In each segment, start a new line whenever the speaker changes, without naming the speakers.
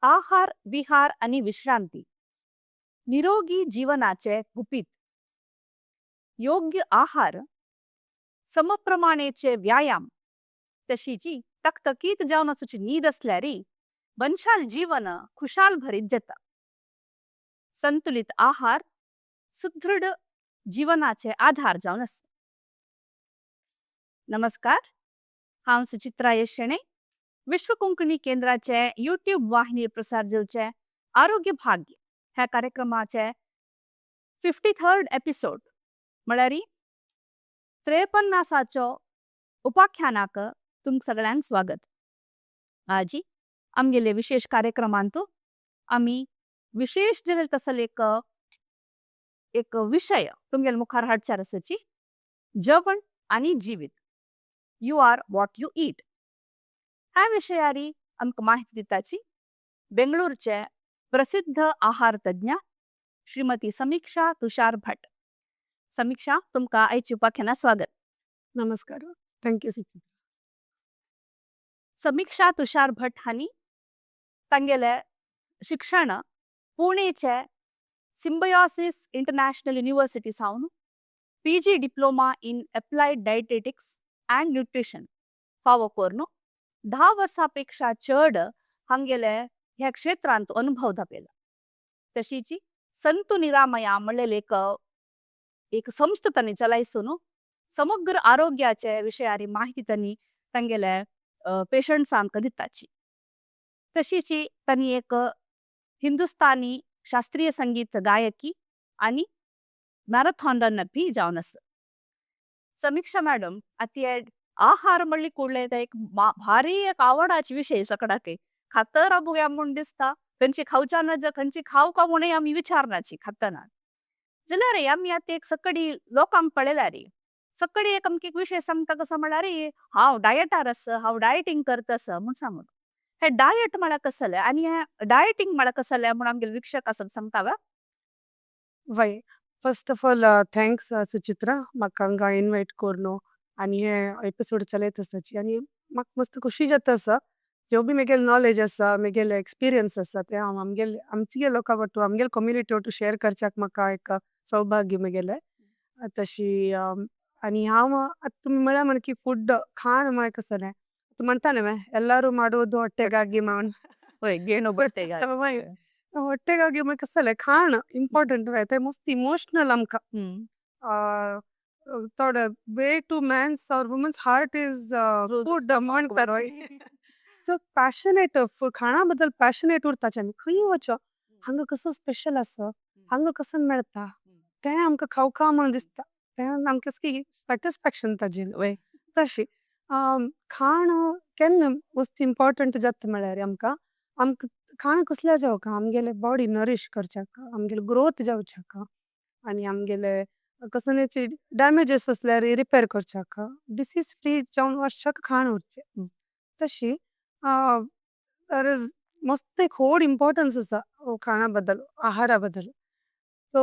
आहार, विहार आनी विश्रांती निरोगी जीवनाचे गुपीत। योग्य आहार, समप्रमाणेचे व्यायाम तशीची तकतकीत जावन आसूची न्हीद आसल्यारी मनशाल जीवन खुशाल भरीत जाता। संतुलित आहार सुदृढ जीवनाचे आधार जावन आसा। नमस्कार, हांव सुचित्रा येशणे, विश्व कोंकणी केंद्राचे यूट्यूब वाहिनीर प्रसार जावचे आरोग्य भाग्य ह्या कार्यक्रमाचे 53rd episode म्हळ्यार 53 उपाख्यानाक तुमकां सगळ्यांक स्वागत। आजी आमगेले विशेष कार्यक्रमांतु आमी विशेष जालें तसले एक एक विशय तुमगेले मुखार हाडचार आसाची, जेवण आनी जिवीत, you are what you eat. ह्या विशयारी आमकां माहिती दिताची बेंगळूरचे प्रसिद्ध आहार तज्ञ श्रीमती समीक्षा तुषार भट। समीक्षा, तुमकां आयच्या उपाख्यानात स्वागत।
नमस्कार, thank you Suchitra.
समीक्षा तुषार भट हांणी तांगेले शिक्षण पुणेचे सिम्बयोसिस इंटरनॅशनल युनिव्हर्सिटी सावन PG diploma in applied dietetics and nutrition फावो करून 10 वर्सां पेक्षा चड हांगेले ह्या क्षेत्रांत अनुभव दाखयला। तशीची संतू निरामया म्हणलेले एक एक संस्था तांणी चलायसून समग्र आरोग्याचे विशयारी माहिती तांणी तांगेले पेशंट्सांक दिताची। तशीची तांणी एक हिंदुस्तानी शास्त्रीय संगीत गायकी आनी मॅरेथॉन रनर बी जावन आसा। समीक्षा मॅडम, आतां आहार म्हणली कुडले एक भारी एक आवडाची विशय सगळ्याक खातर आबुया म्हूण दिसता, खंयची खावच्या ना, खंयची खाव का म्हणून आमी विचारनाची खातना। जाल्यार आमी आतां एक सकडी लोकांक पळयल्यार सकडी एक अमके एक विशय सांगता कसो म्हळ्यार हांव डायटार आसा, हांव डायटींग करता आसा म्हूण सांगून। हे डायट म्हळ्यार कसलें आनी हे डायटींग म्हळ्यार कसलें म्हूण आमगेले वीक्षक आसा सांगता वा?
वय, first of all thanks Suchitra, म्हाका हांगा इनवायट करून आनी हे एपिसोड चलयत आसाची आनी म्हाका मस्त खुशी जाता आसा। जो बी म्हगेले नॉलेज आसा, म्हगेले एक्सपिरियन्स आसा, ते हांव आमगेले आमचे लोकां वटू, आमगेले कम्युनिटी वटू शेअर करच्याक म्हाका एक सौभाग्य म्हगेलें तशी। आनी हांव आतां तुमी म्हळ्यार म्हण की फूड खाण म्हळ्यार कसलें म्हणटा न्ही ಎಲ್ಲರೂ ಮಾಡುವುದು ಹೊಟ್ಟೆಗಾಗಿ म्हण।
वय, गेणो बट्टेಗಾಗಿ।
वय, ಹೊಟ್ಟೆಗಾಗಿ म्हळ्यार कसलें खाण इंपॉर्टंट, ते मस्त इमोशनल आमकां। थोडे way to man's or woman's heart is food म्हणटात। सो पॅशनेट, खाणा बद्दल पॅशनेट उरताचे आमी। खंय वचो, हांगा कसो स्पेशल आसा, हांगा कसो मेळटा, तें आमकां खाव खाव म्हूण दिसता, तें आमकां सॅटिस्फॅक्शन ताजें। तशी खाण केन्ना मस्त इम्पॉर्टंट जाता म्हळ्यार आमकां आमकां खाण कसलें जावका आमगेले बॉडी नरीश करच्याक, आमगेले ग्रोथ जावच्याक आनी आमगेले कसलेचे डॅमेजीस आसल्यार रिपेर करच्याक, डिसीज फ्री जावन वचच्याक खाण उरचें। तशी there is मस्त एक व्हड इम्पॉर्टन्स आसा खाणा बद्दल, आहारा बद्दल। सो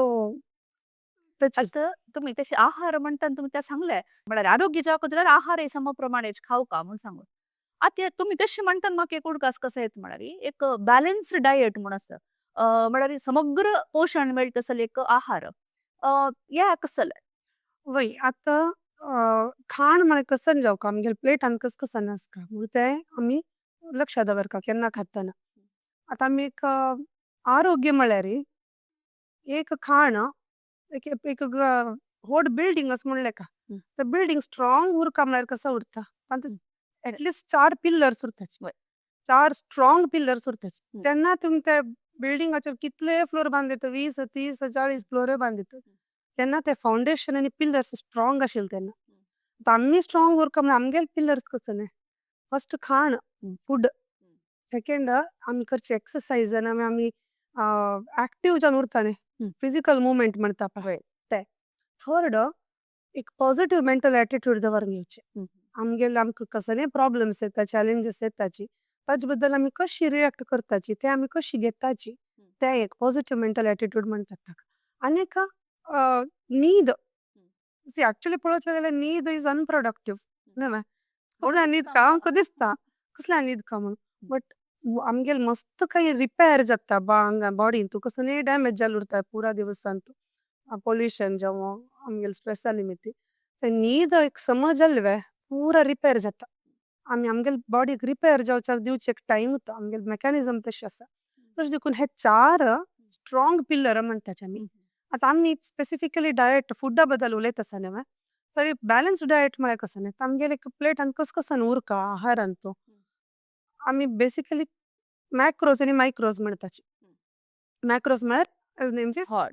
आतां तुमी तशें आहार म्हणटा तुमी तें सांगलें म्हळ्यार आरोग्य जावपाक जाल्यार आहार सम प्रमाणे खावका म्हूण सांगून। आतां तुमी तशें म्हणटा म्हाका एक उडगास कसो येता म्हळ्यार एक बॅलन्स्ड डायट म्हूण आसा, म्हळ्यार समग्र पोशण मेळटा तसले एक आहार हें कसलें?
वय, आतां खाण म्हळ्यार कसन जावका आमगेले प्लेटान कस कसन आसता म्हणून तें आमी लक्षांत दवरका केन्ना खातना। आतां आमी एक आरोग्य म्हळ्यार एक खाण एक एक व्हड बिल्डींग अशें म्हणलें का, ते बिल्डींग स्ट्रॉंग उरका म्हळ्यार कसो उरता, एटलिस्ट 4 पिल्लर्स उरताचे, 4 स्ट्रॉंग पिल्लर्स उरताचे, तेन्ना तुमी ते बिल्डिंगाचेर कितले फ्लोर बांदित, 20 30 40 फ्लोर बांदित, तेन्ना ते फावंडेशन आनी पिल्लर्स स्ट्रॉंग आशिल्ले तेन्ना। आतां आमी स्ट्रॉंग उरका म्हळ्यार आमगेले पिल्लर्स कसले, फर्स्ट खाण फूड, सेकेंड आमी करचे एक्सरसाइज आनी आमी एक्टीव जावन उरता न्ही, फिजिकल मुवमेंट म्हणटा पळय ते, थर्ड एक पॉजिटीव मेंटल एटिट्यूड दवरून घेवचें। आमगेले आमकां कसले प्रॉब्लम्स येता, चॅलेंजीस येताची, ताजे बद्दल आमी कशी रिएक्ट करताची, ते आमी कशी घेताची, ते एक पॉजिटीव मेंटल एटिट्यूड म्हणटात ताका। आनी एक न्हीद, सी एक्चुअली पळोवचें जाल्यार न्हीद is unproductive न्हय, कोणा न्हीद का आमकां दिसता कसल्या न्हीद का म्हणून, बट आमगेल मस्त काही रिपेअर जाता बा बॉडीन तू कसं डॅमेज जाल उरता पुरा दिवसांत पोल्युशन जावं आमगेल स्ट्रेस निमित्त ते न्हीद एक समज जाल्ले पुरा रिपेअर जाता। आमी आमगेल बॉडीक रिपेअर जावचाक दिवचे एक टाइम उरता आमगेल मेकॅनिझम तशी आसा तशें देखून हे चार स्ट्रॉंग पिलर म्हणटाचे आमी। आतां आमी स्पेसिफिकली डायट फुडा बद्दल उलयता आसा न्हय तरी बॅलन्स्ड डायट म्हळ्यार कसं न्हय आमगेल एक प्लेटान कस कसन उरका आहारांतु आमी बेसिकली मॅक्रोज आनी मायक्रोज म्हणटाचे। मॅक्रोज म्हळ्यार एज नेम सेज
हय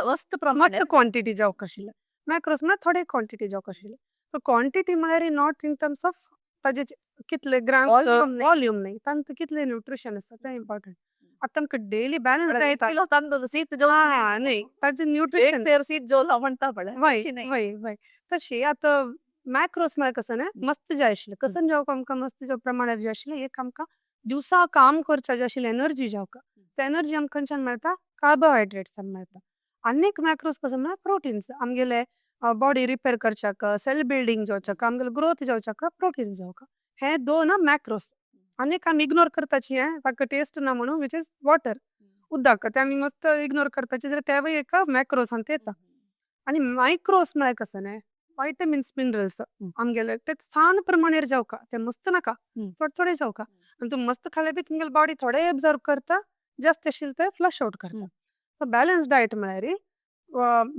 वस्त प्रमाणे
मस्त क्वांटिटी जावंक आशिल्लें मॅक्रोज म्हळ्यार थोडे क्वांटिटी जावंक आशिल्लें सो क्वांटिटी म्हळ्यार not in terms of ताजे कितले ग्राम वॉल्यूम न्हय तांतू कितले न्यूट्रिशन आसा तें इम्पॉर्टंट। आतां आमकां डेली बॅलन्स डायट
किलो तांदूळ शीत जेवण
हा न्हय ताजें
एक
न्यूट्रिशन
सेर शीत जेवलो म्हणटा पळय
वय
तशी न्हय।
वय वय तशी आतां मॅक्रोज म्हळ्यार कसं न्हय मस्त जाय आशिल्लें कसन जावंक आमकां मस्त प्रमाणात जाय आशिल्लें एक आमकां दिवसा काम करच्या जाय आशिल्लें एनर्जी जावंक ते एनर्जी आमकां खंयच्यान मेळटा कार्बोहायड्रेट्सान मेळटा। आनीक मॅक्रोज कसो म्हळ्यार प्रोटिन्स आमगेले बॉडी रिपेर करच्याक सेल बिल्डींग जावच्याक आमगेले ग्रोथ जावच्याक प्रोटिन्स जावंक हे दोन मॅक्रोज। आनीक आमी इग्नोर करताची हें ताका टेस्ट ना म्हणून which is water उदक ते आमी मस्त इग्नोर करताची जाल्यार तेवूय एक मॅक्रोजांत येता। आनी मायक्रोस म्हळ्यार कसं न्हय वायटमिन्स मिनरल्स आमगेले ते सान प्रमाणेर जावका ते मस्त नाका थोडे थोडे जावका आनी तूं मस्त खाल्यार बी तुमगेले बॉडी थोडे एब्जॉर्ब करता जास्त आशिल्ले ते फ्लश आवट करता। बॅलन्स डायट म्हळ्यार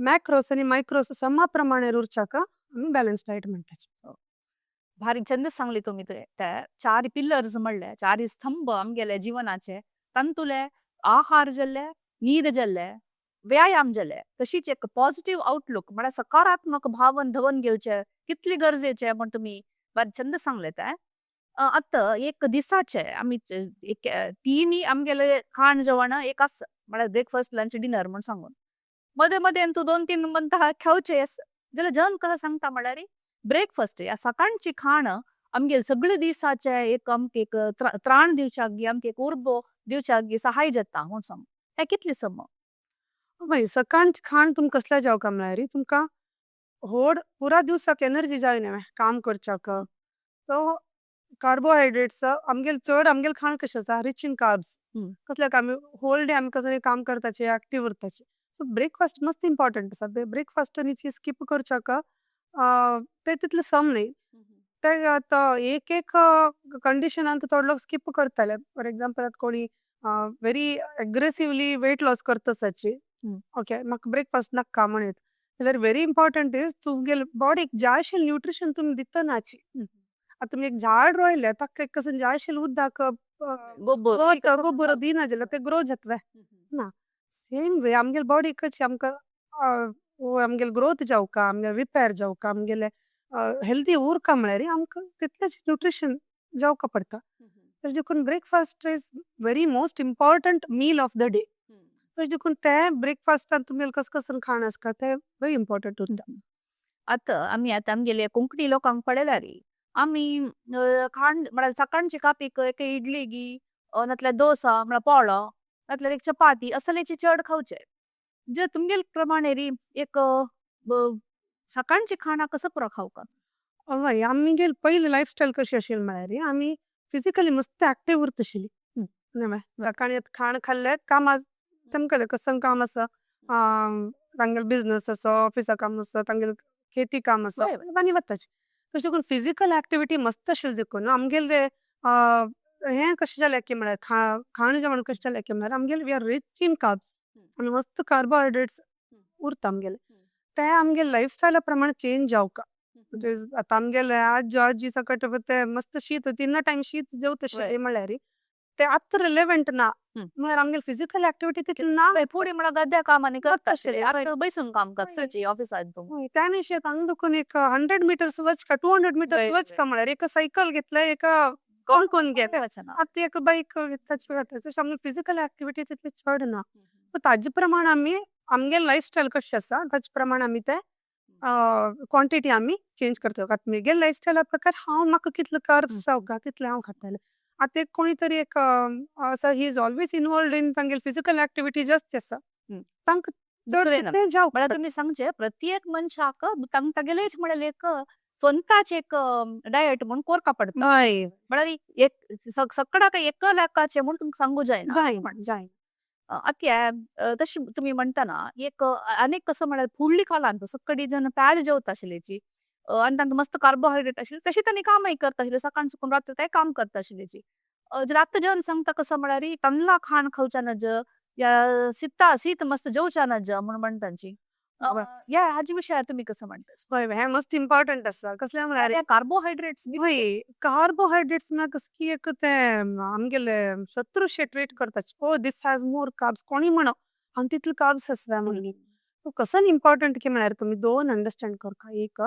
मॅक्रोस आनी मायक्रोस समा प्रमाणेर उरच्याक आमी बॅलन्स डायट म्हणटाचे।
भारी चंद सांगली तुम्ही ते चार पिलर्स म्हणले चार स्तंभ आमगेले जिवनाचे तांतुले आहार जाल्ले न्हीद जाल्ले व्यायाम जाले तशीच एक पॉझिटिव्ह आउटलुक म्हळ्यार सकारात्मक भावन धवन घेवचे कितली गरजेचे म्हण तुम्ही भारी चंद सांगले ते। आतां एक दिसाचे आमी एक तिनी आमगेले खाण जेवण एक आसा म्हळ्यार ब्रेकफास्ट लंच डिनर म्हण सांगून मध्ये मध्ये तूं दोन तीन म्हणटा खावचे जाल्यार जन कसं सांगता म्हळ्यार ब्रेकफास्ट या सकाळची खाण आमगेले सगळे दिसाचे एक आमकां एक त्राण दिवच्याक आमकां एक उर्बो दिवच्याक सहाय जाता म्हूण सांग हे कितले सम।
वय सकाळचें खाण तुमकां कसलें जावका म्हळ्यार तुमकां होड पुरा दिवसाक एनर्जी जाय न्हय काम करच्याक सो कार्बोहायड्रेट्स आमगेले चड आमगेले खाण कशें आसा रिच इन कार्ब्स कसल्याक आमी होल डे आमी कसलें काम करताचे एक्टिव उरताचे सो ब्रेकफास्ट मस्त इम्पॉर्टंट आसा ब्रेकफास्ट आनी स्किप करच्याक ते तितले सम न्हय ते आतां एक एक कंडिशनान थोडे लोक स्किप करताले फॉर एग्जाम्पल आतां कोणी वेरी एग्रेसिवली वेट लॉस करता आसाची ओके म्हाका ब्रेकफास्ट नाका म्हणत जाल्यार वेरी इम्पॉर्टंट is तुमगेले बॉडीक जाय आशिल्लें न्यूट्रिशन तुमी दितनाची। आतां तुमी एक झाड रोयलें ताका कसं जाय आशिल्लें उदक
गोबर
गोबर दिना जाल्यार ते ग्रो जातले ना सेम वे आमगेले बॉडीक कशी आमकां आमगेले ग्रोथ जावका आमगेले रिपेर जावका आमगेले हेल्दी उरका म्हळ्यार आमकां तितलेंच न्यूट्रिशन जावका पडटा। तशें देखून breakfast is very most important meal of the day तशें देखून ते ब्रेकफास्टान तुमी कस कसन खाण आसता ते वेरी इम्पॉर्टंट उरता।
आतां आमी आतां आमगेले कोंकणी लोकांक पळयल्यार आमी खाण म्हळ्यार सकाळची कापीक एक इडली गी नातल्यार डोसा म्हळ्यार पोळो नातल्यार एक चपाती असलेची चड खावचे जे तुमगेले प्रमाणे री एक सकाळची खाणां कसं पुरो खावका।
हय आमगेले पयली लायफस्टायल कशी आशिल्ली म्हळ्यार आमी फिजिकली मस्त एक्टिव उरता आशिल्ली न्हय सकाळी खाण खाल्लें कामाक चमकले कसं काम आसा तांगेलो बिजनस आसो ऑफिसा काम आसो तांगेले खेती काम आसो आनी वताचे तशें देखून फिजिकल एक्टिविटी मस्त आशिल्ली देखून आमगेले जे हें कशें जालें की म्हळ्यार खाण जेवण कशें जालें की म्हळ्यार आमगेले we are rich in carbs आनी मस्त कार्बोहायड्रेट्स उरता आमगेले ते आमगेले लायफस्टायला प्रमाणे चेंज जावका आतां आमगेले आजो आजी सकट ते मस्त शीत तीन टायम शीत जेवता आशिल्ली म्हळ्यार ते आतां रिलेवेंट ना म्हळ्यार आमगेले फिजिकल एक्टिविटी तितली ना।
फुडें म्हळ्यार गद्या कामांनी करता आशिल्ले आतां बैसून काम करता ऑफिसांत तूं
त्या विशयाक हांगा देखून एक 100 मिटर्स वचका 200 मिटर्स वचका म्हळ्यार एक सायकल घेतले एक कोण कोण घेता आतां एक बायक घेता तशें आमगे फिजिकल एक्टिविटी तितली चड ना ताजे प्रमाण आमी आमगे लायफस्टायल कशें आसा ताजे प्रमाण आमी ते क्वांटिटी आमी चेंज करता। आतां म्हगे लायफस्टायला प्रकार हांव म्हाका कितले कार्ब्स जावका तितले हांव खातालें। आतां एक कोणी तरी एक आसा he is always involved in तांगेली फिजिकल एक्टिविटी जास्त आसा तांकां चड
म्हळ्यार तुमी सांगचे प्रत्येक मनशाक तांगेलेच म्हळ्यार एक स्वताच एक डायट म्हूण कोरका पडटा. म्हळ्यार एक सगळ्याक एक लेखाचे म्हूण तुमकां सांगू जायना.
जाय जाय.
आतां तशी तुमी म्हणटाना एक आनीक कसो म्हळ्यार फुडली काळांत सगळी जण प्याज जेवता आशिल्ल्याची आनी तांकां मस्त कार्बोहायड्रेट आशिल्ले, तशी तांणी कामय करता आशिल्ले, सकाळ सुकून रात्री ते काम करता आशिल्ल्याची. जे आतां जण सांगता कसं म्हळ्यार तांदळा खाण खावच्या नज या सिता शीत मस्त जेवच्या नज म्हणून म्हणटांची. या हाजे विशयार तुमी कसं म्हणता?
हय, हें मस्त इम्पॉर्टंट आसा. कसलें म्हळ्यार
कार्बोहायड्रेट्स.
हय, कार्बोहायड्रेट्स ना कसं की एक ते आमगेले शत्रू शे ट्रीट करता. "Oh, this has more carbs." कोणी म्हणो हांगा तितले कार्ब्स आसता म्हणून. सो कसं इम्पॉर्टंट की म्हळ्यार तुमी दोन अंडरस्टँड करका. एक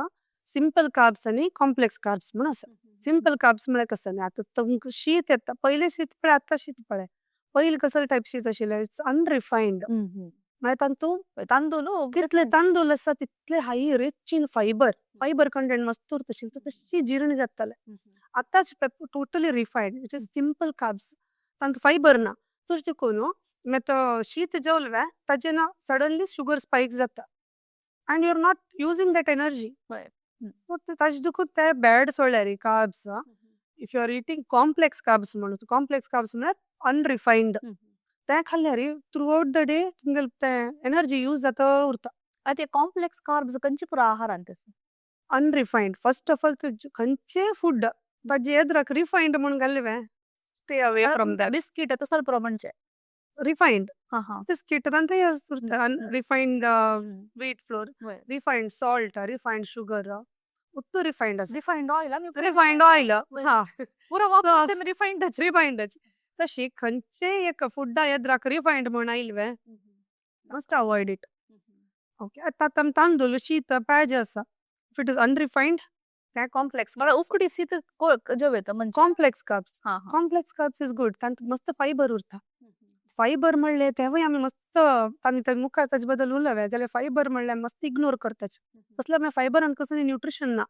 सिंपल कार्ब्स आनी कॉम्प्लेक्स कार्ब्स म्हूण आसा. सिंपल कार्ब्स म्हळ्यार कसं, आतां तुमकां शीत येता, पयलीं शीत पळय, आतां शीत पळय, पयलीं कसले टायप शीत आशिल्लें? It's unrefined. मागीर तातूंत
तांदूळ
कितले तांदूळ आसा तितले high rich in fiber, fiber content मस्त उरता आशिल्लें, तो तशी जीर्ण जाताले. आतांच totally refined, which is simple carbs, तांतूत फायबर ना. तशें देखून मागीर शीत जेवलें ताजें ना सडनली शुगर स्पायक जाता and you are not using that energy. So ताजे देखून ते बॅड सोडल्यार carbs, if you are eating complex carbs म्हणून, कॉम्प्लेक्स कार्ब्स म्हळ्यार अनरिफायन्ड, ते खाल्ल्यार थ्रू आउट the day तुमगेले ते एनर्जी यूज जाता उरता.
आतां कॉम्प्लेक्स कार्ब्स खंयचे पुरो आहारांत आसा?
अनरिफायन्ड. फर्स्ट ऑफ ऑल, खंयचे फूड ताजे येद्राक रिफायन्ड म्हणून घातले, stay away from that.
Biscuit तसो पुरो म्हणजे
रिफायन्ड
हा हा
बिस्किट तांकां उरता refined wheat flour, refined salt, refined sugar, ಒಟ್ಟು रिफायन्ड आसा.
Refined oil.
रिफायन्ड ऑयल, हा.
पुरो वापरता रिफायन्ड.
रिफायन्ड. तशी खंयचेय एक फुडा येद्राक रिफायन्ड म्हूण आयले, must avoid it. Okay, आतां तांदूळ शीत पेज आसा, if it is unrefined ते कॉम्प्लेक्स.
म्हळ्यार उकडी शीत जेवता म्हणजे
कॉम्प्लेक्स कार्ब्स.
हा हा
complex carbs is good, तांतूत मस्त फायबर उरता. फायबर म्हणले तेवूय आमी मस्त आमी मुखार ताजे बद्दल उलोवया जाल्यार फायबर म्हणल्यार मस्त इग्नोर करताच. कसले मागीर फायबरान कसलें न्यूट्रिशन ना,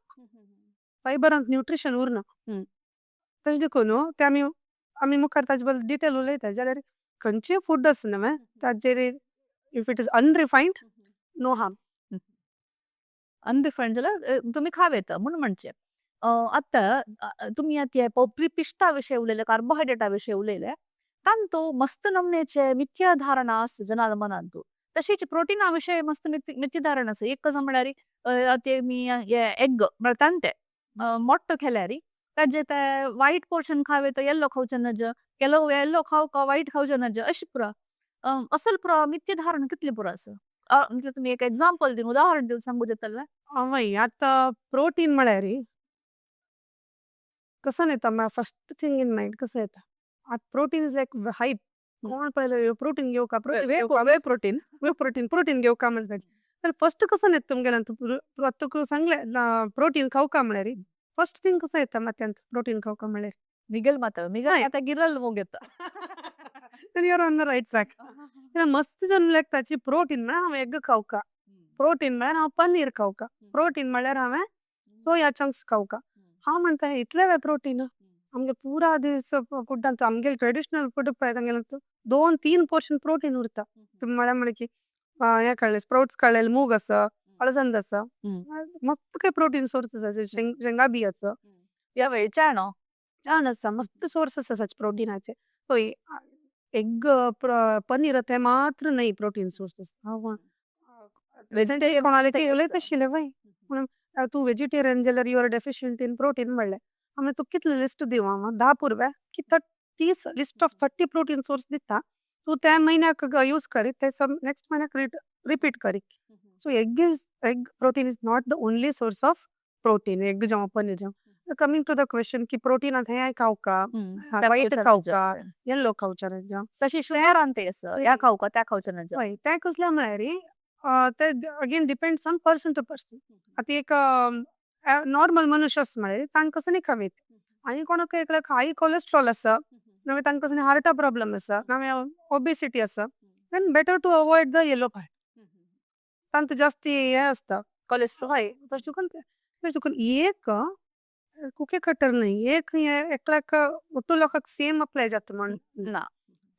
फायबरांत न्यूट्रिशन उरना. तशें देखून ते आमी आमी मुखार ताजे बद्दल डिटेल उलयता. जाल्यार खंयचेय फूड आसा न्हय ताजेर if it is unrefined, no harm.
Unrefined जाल्यार तुमी खावेता म्हूण म्हणचे. आतां तुमी आतां पिश्टा विशय उलयले, कार्बोहायड्रेटा विशय उलयले, तांतू मस्त नमनेचे मिथ्या धारणा आसा जनाल मनांतू. तशीच प्रोटीना विशय मस्त मिथ्या धारणा आसा. एक कसं म्हळ्यार ते मी एग म्हळ्यार तांते मोट्टो केल्यार ताजे ते वायट पोर्शन खावे तर येल्लो खावचे नज, ಕೆಲವು येल्लो खावका वायट खावचे नज, अशें पुरो असल पुरो मिथ्या धारणा कितली पुरो आसा? तुमी एक एग्जाम्पल दिवन, उदाहरण दिवन सांगू जातलें?
हय, आतां प्रोटीन म्हळ्यार कसो येता फर्स्ट थिंग इन मायंड कसो येता? आतां प्रोटीन is like hype. कोण पळयलो प्रोटीन घेवका,
वे प्रोटीन,
वे प्रोटीन, प्रोटीन घेवका म्हणटा. फर्स्ट कसो येता तुमगेल्या? आतां तुका सांगलें प्रोटीन खावका म्हळ्यार फर्स्ट थिंग कसो येता माथ्यांत प्रोटीन खावका म्हळ्यार?
मिगल मात मिगल आतां गिरल मोगेता.
Then you are on the right track. मस्त जण लागताची प्रोटीन म्हळ्यार हांव एग खावका, प्रोटीन म्हळ्यार हांव पनीर खावका, प्रोटीन म्हळ्यार हांवें सोया चंक्स खावका. हांव म्हणटा इतले वे प्रोटीन आमगे पुरा दीस फुडांत आमगेले ट्रेडिशनल फूड पळय, तांगेले 2-3 पोर्शन प्रोटीन उरता. तुमी म्हळ्यार म्हळे की हें काडलें, स्प्राउट्स काडलेले, मूग आसा, अळसंद आसा, मस्त काय प्रोटीन सोर्स आसा, शेंगा बी आसा.
या चणो
छान आसा, मस्त सोर्स आसा सच प्रोटीनाचे. सो एग पनीर ते मात्र न्हय प्रोटीन सोर्सेस.
वेजिटेरियन
कोणाले ते उलयता आशिल्ले वय म्हणून तूं वेजिटेरियन जाल्यार you are deficient in protein म्हणलें. हांवें तुका कितले लिस्ट दिवं हांव 10 पुरवे की 30 list of 30 protein source दिता, तूं त्या म्हयन्याक यूज करीत ते नेक्स्ट म्हयन्याक रिपीट करीत. So egg protein is not the only source of protein, egg जावं पनीर जावं. कमिंग टू the question की प्रोटीन हें खावका, वायट खावका, येल्लो खावचा.
तशी शुगरान ते आसा, ह्या खावका त्या खावच्या नज.
हय, तें कसलें म्हळ्यार ते again depends on person to person. आतां एक नॉर्मल मनुष्य आसा म्हळ्यार तांकां कसो न्ही खावेत, आनी कोणाक एकल्याक हाय कोलेस्ट्रॉल आसा, नाल्यार तांकां कसो हार्टा प्रॉब्लम आसा, नाल्यार ओबेसिटी आसा, then better to avoid the yellow part. तांतूं जास्ती हें आसता
कोलेस्ट्रॉल.
हय, तशें देखून एक कुकी कटर न्हय, एक एकल्याक ഒट्टू लोकांक सेम अप्लाय जाता म्हण
ना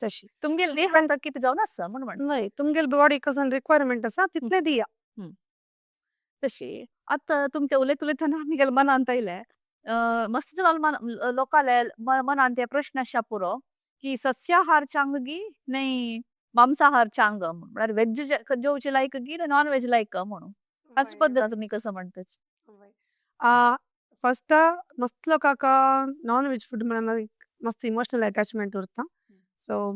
तशी
तुमगेले देहांत कितें जावन आसा म्हूण म्हणटा.
हय, तुमगेले बॉडीक कसो रिक्वायरमेंट आसा तितलें दिया.
तशी आतां तुमचे उलयत उलयतना आमगेले मनांत आयले, मस्त लोकांले मनांत हे प्रश्न आसच्या पुरो की सस्याहार चांग गी नाही मांसाहार चांग, म्हळ्यार वेज जेवचे लायक गी नॉन वेज लायक म्हणून, हाच पद्दत तुमी कसं म्हणताची?
फस्ट मस्त लोकांक नॉन वेज फूड म्हळ्यार मस्त इमोशनल अटॅचमेंट उरता। सो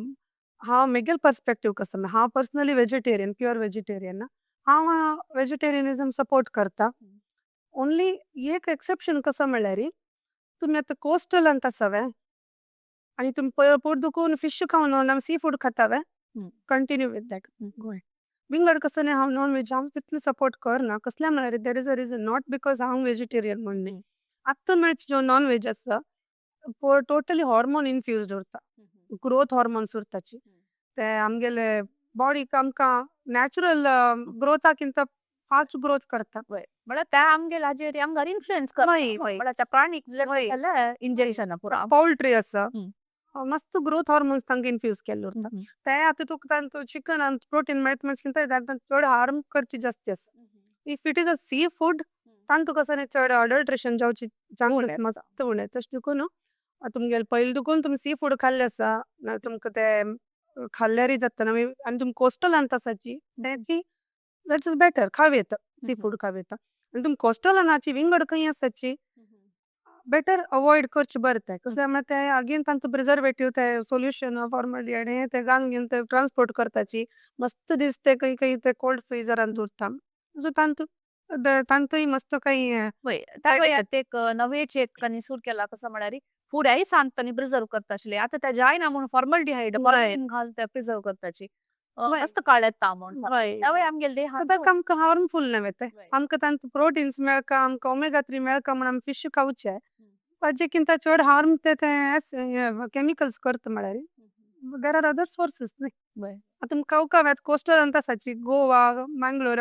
हांव मेगेल पर्सपेक्टिव कसं, हांव पर्सनली वेजिटेरियन, प्योर वेजिटेरियन, हांव वेजिटेरियनिजम सपोर्ट करता। ओनली एक एक्सेप्शन कसं म्हळ्यार तुमी आतां कोस्टल अंत आसावे आनी तुमी पोट दुखून फिश खावन ना सी फूड खातावे, continue with that, go ahead. विंगड कसं हांव नॉन वेज हांव तितले सपोर्ट करना, कसल्या म्हळ्यार there is a reason, not because हांव वेजिटेरियन म्हण न्ही। आतां मेळचे जो नॉन वेज आसा टोटली हॉर्मोन इन्फ्युज्ड उरता, ग्रोथ हॉर्मोन्स उरताची, ते आमगेले बॉडीक आमकां नॅचरल ग्रोथाकिंत फास्ट ग्रोथ करता।
म्हळ्यार त्या आमगेले हाजेर आमकां इन्फ्लुएन्स करता, म्हळ्यार त्या प्राणीक जाल्यार इंजेक्शन पुरा।
पॉल्ट्री आसा मस्त ग्रोथ हॉर्मोन्स तांकां इन्फ्यूज केल्ले उरता, ते आतां तुका तांचो चिकन आनी प्रोटीन मेळटा म्हणटा चड हार्म करची जास्ती आसा। If it is a sea food तांतू कसं न्ही चड अडल्ट्रेशन जावची चान्सीस मस्त उणें। तशें देखून तुमगेले पयलीं देखून तुमी सी फूड खाल्ले आसा ना तुमकां ते खाल्ल्यारय जाता ना, आनी तुमी कोस्टलांत आसाची तेची that is better, खावं येता, सी फूड खावं येता। आनी तुमी कोस्टलानाची विंगड खंय आसाची बेटर अवॉयड करचें बरें तें, कसलें म्हळ्यार ते अगेन तांचो प्रिजर्वेटीव ते सोल्युशन फॉर्मल्डिहायड हें ते घालून घेवन ते ट्रान्सपोर्ट करताची, मस्त दीस ते खंय खंय ते कोल्ड फ्रिजरान दवरता, सो तांतू तांतूय मस्त काही
एक नवेच एक तांणी सुरू केला कसं म्हळ्यार फुड्याय सांत तांणी प्रिजर्व करता आशिल्ले, आतां ते जायना म्हणून फॉर्मल्डिहायड घालून ते प्रिजर्व करताची, मस्त काळ येता म्हणून तेवूय आमगेले
आतां आमकां हार्मफूल न्हय ते, आमकां तांचो प्रोटीन्स मेळका, आमकां ओमेगा 3 मेळका म्हूण आमी फिश खावचे, ताजे चड हार्म ते केमिकल्स करता म्हळ्यार there are other sources न्ही। आतां काव कोस्टल आसाची गोवा, मंगलोर,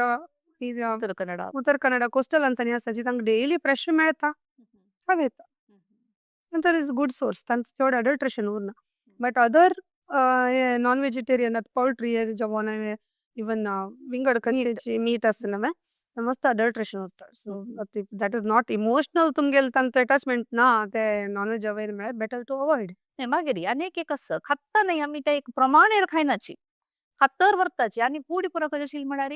उत्तर कन्नडा,
उत्तर कन्नडा कोस्टल अंतानी आसाची तांकां डेली फ्रेश मेळता, खावं येता, that is good source, तांचो चड अडल्ट्रेशन उरना। बट अदर नॉन वेजिटेरियन आतां पॉल्ट्री जेवण इवन विंगड खंयची मीट आसता न्हय मस्त अडल्ट्रेशन उरता। So that is not emotional तुमगेले तांचो अटॅचमेंट ना ते नॉन वेज अवॉयड म्हळ्यार बेटर टू अवॉयड।
मागीर आनी एक आसा खात्ता न्ही आमी ते एक प्रमाणेर खायनाची, खात्तर व्हरताची आनी पुडी पुरो कशें आशिल्लें म्हळ्यार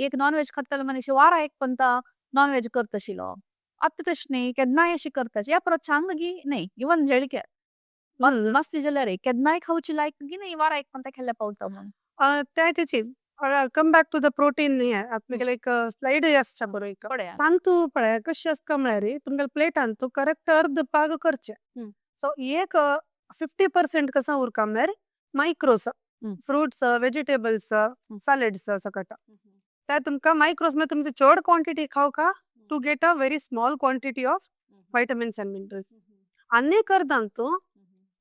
एक नॉन वेज खातालो मनीस वारा एक पंता नॉन वेज करता आशिल्लो, आतां तशें न्ही केन्नाय अशी करताची, ह्या परत चांग गी न्ही इवन जळके मस्ती जाल्यार केन्नाय खावची लायक गी न्ही वारा एक पंता खेल्ले पावता म्हणून
ते तेची come back to the protein. हें आतां एक स्लायड आसता बरो एक तांतू पळय कशें आसता म्हळ्यार तुमगेले प्लेटान तूं करेक्ट अर्द पाग करचें, सो एक 50% कसो उरता म्हळ्यार मायक्रोस, फ्रुट्स, वेजिटेबल्स, सॅलड्स सकट, ते तुमकां मायक्रोस म्हळ्यार तुमची चड quantity खावका to get a very small quantity of vitamins and minerals. आनी अर्दान तूं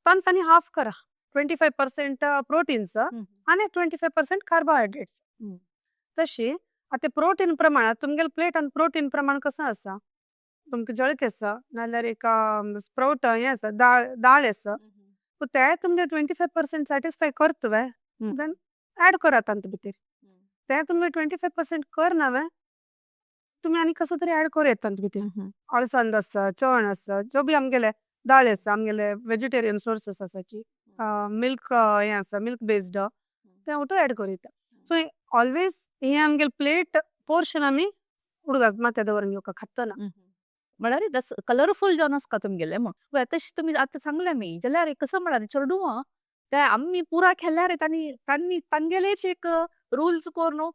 तांकां आनी हाफ करा, 25% प्रोटीन्स आनी 25% कार्बोहायड्रेट्स। तशी आतां प्रोटीन प्रमाण तुमगेले प्लेटान प्रोटीन प्रमाण कसं आसा, तुमकां जळके आसा नाल्यार एक स्प्राउट हें आसा, दाळ दाळ आसा, ते तुमगे 25% सॅटिस्फाय करता वे देन एड करात तांचे भितर, ते तुमगे 25% करना वे तुमी आनी कसो तरी एड करूं येता तांचे भितर, अळसांद आसा, चण आसा, जो बी आमगेले दाळ आसा, आमगेले वेजिटेरियन सोर्सीस आसाची, मिल्क हें आसा, मिल्क बेस्ड ते ओटो एड करूं येता। सो ऑलवेज हे आमगेले प्लेट पोर्शन आमी उडगास माथ्यार दवरून घेवका खातना।
म्हळ्यार दस कलरफूल जावन आसता तुमगेले म्हूण तशें तुमी आतां सांगलें न्ही जाल्यार कसो म्हळ्यार चेडवां ते आमी पुरा खेळ्ळ्यार तांणी तांणी तांगेलेच एक रुल्स करून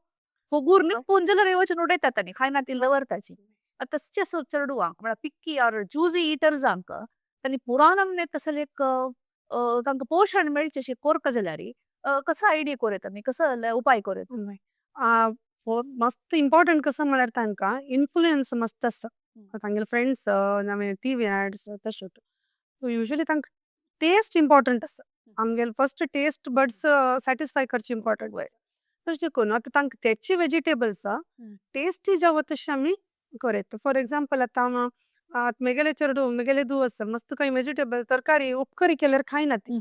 फोगूर निपून जाल्यार वचून उडयतात तांणी खायना ती दवरताची। आतां तसचें चेडवांक म्हळ्यार पिक्की ऑर चुजी इटर्सांक तांणी पुरान आमने तसले एक तांकां पोशण मेळचें अशें कोरका जाल्यार कसो आयडिया करूं येता कसो उपाय करूं येता?
मस्त इम्पॉर्टंट कसं म्हळ्यार तांकां इन्फ्लुएन्स मस्त आसा, तांगेले फ्रेंड्स नवे टीवी एड्स तशें, सो युजली तांकां टेस्ट इम्पॉर्टंट आसा, आमगेले फस्ट टेस्ट बड्स सॅटिस्फाय करचे इम्पॉर्टंट। तशें देखून आतां तांकां तेचे वेजिटेबल्स टेस्टी जावं तशें आमी करूं येता। फॉर एग्जाम्पल आतां मेगेले चेडूं मेगेले धूव आसा मस्त कांय वेजिटेबल तरकारी उपकरी केल्यार खायना ती,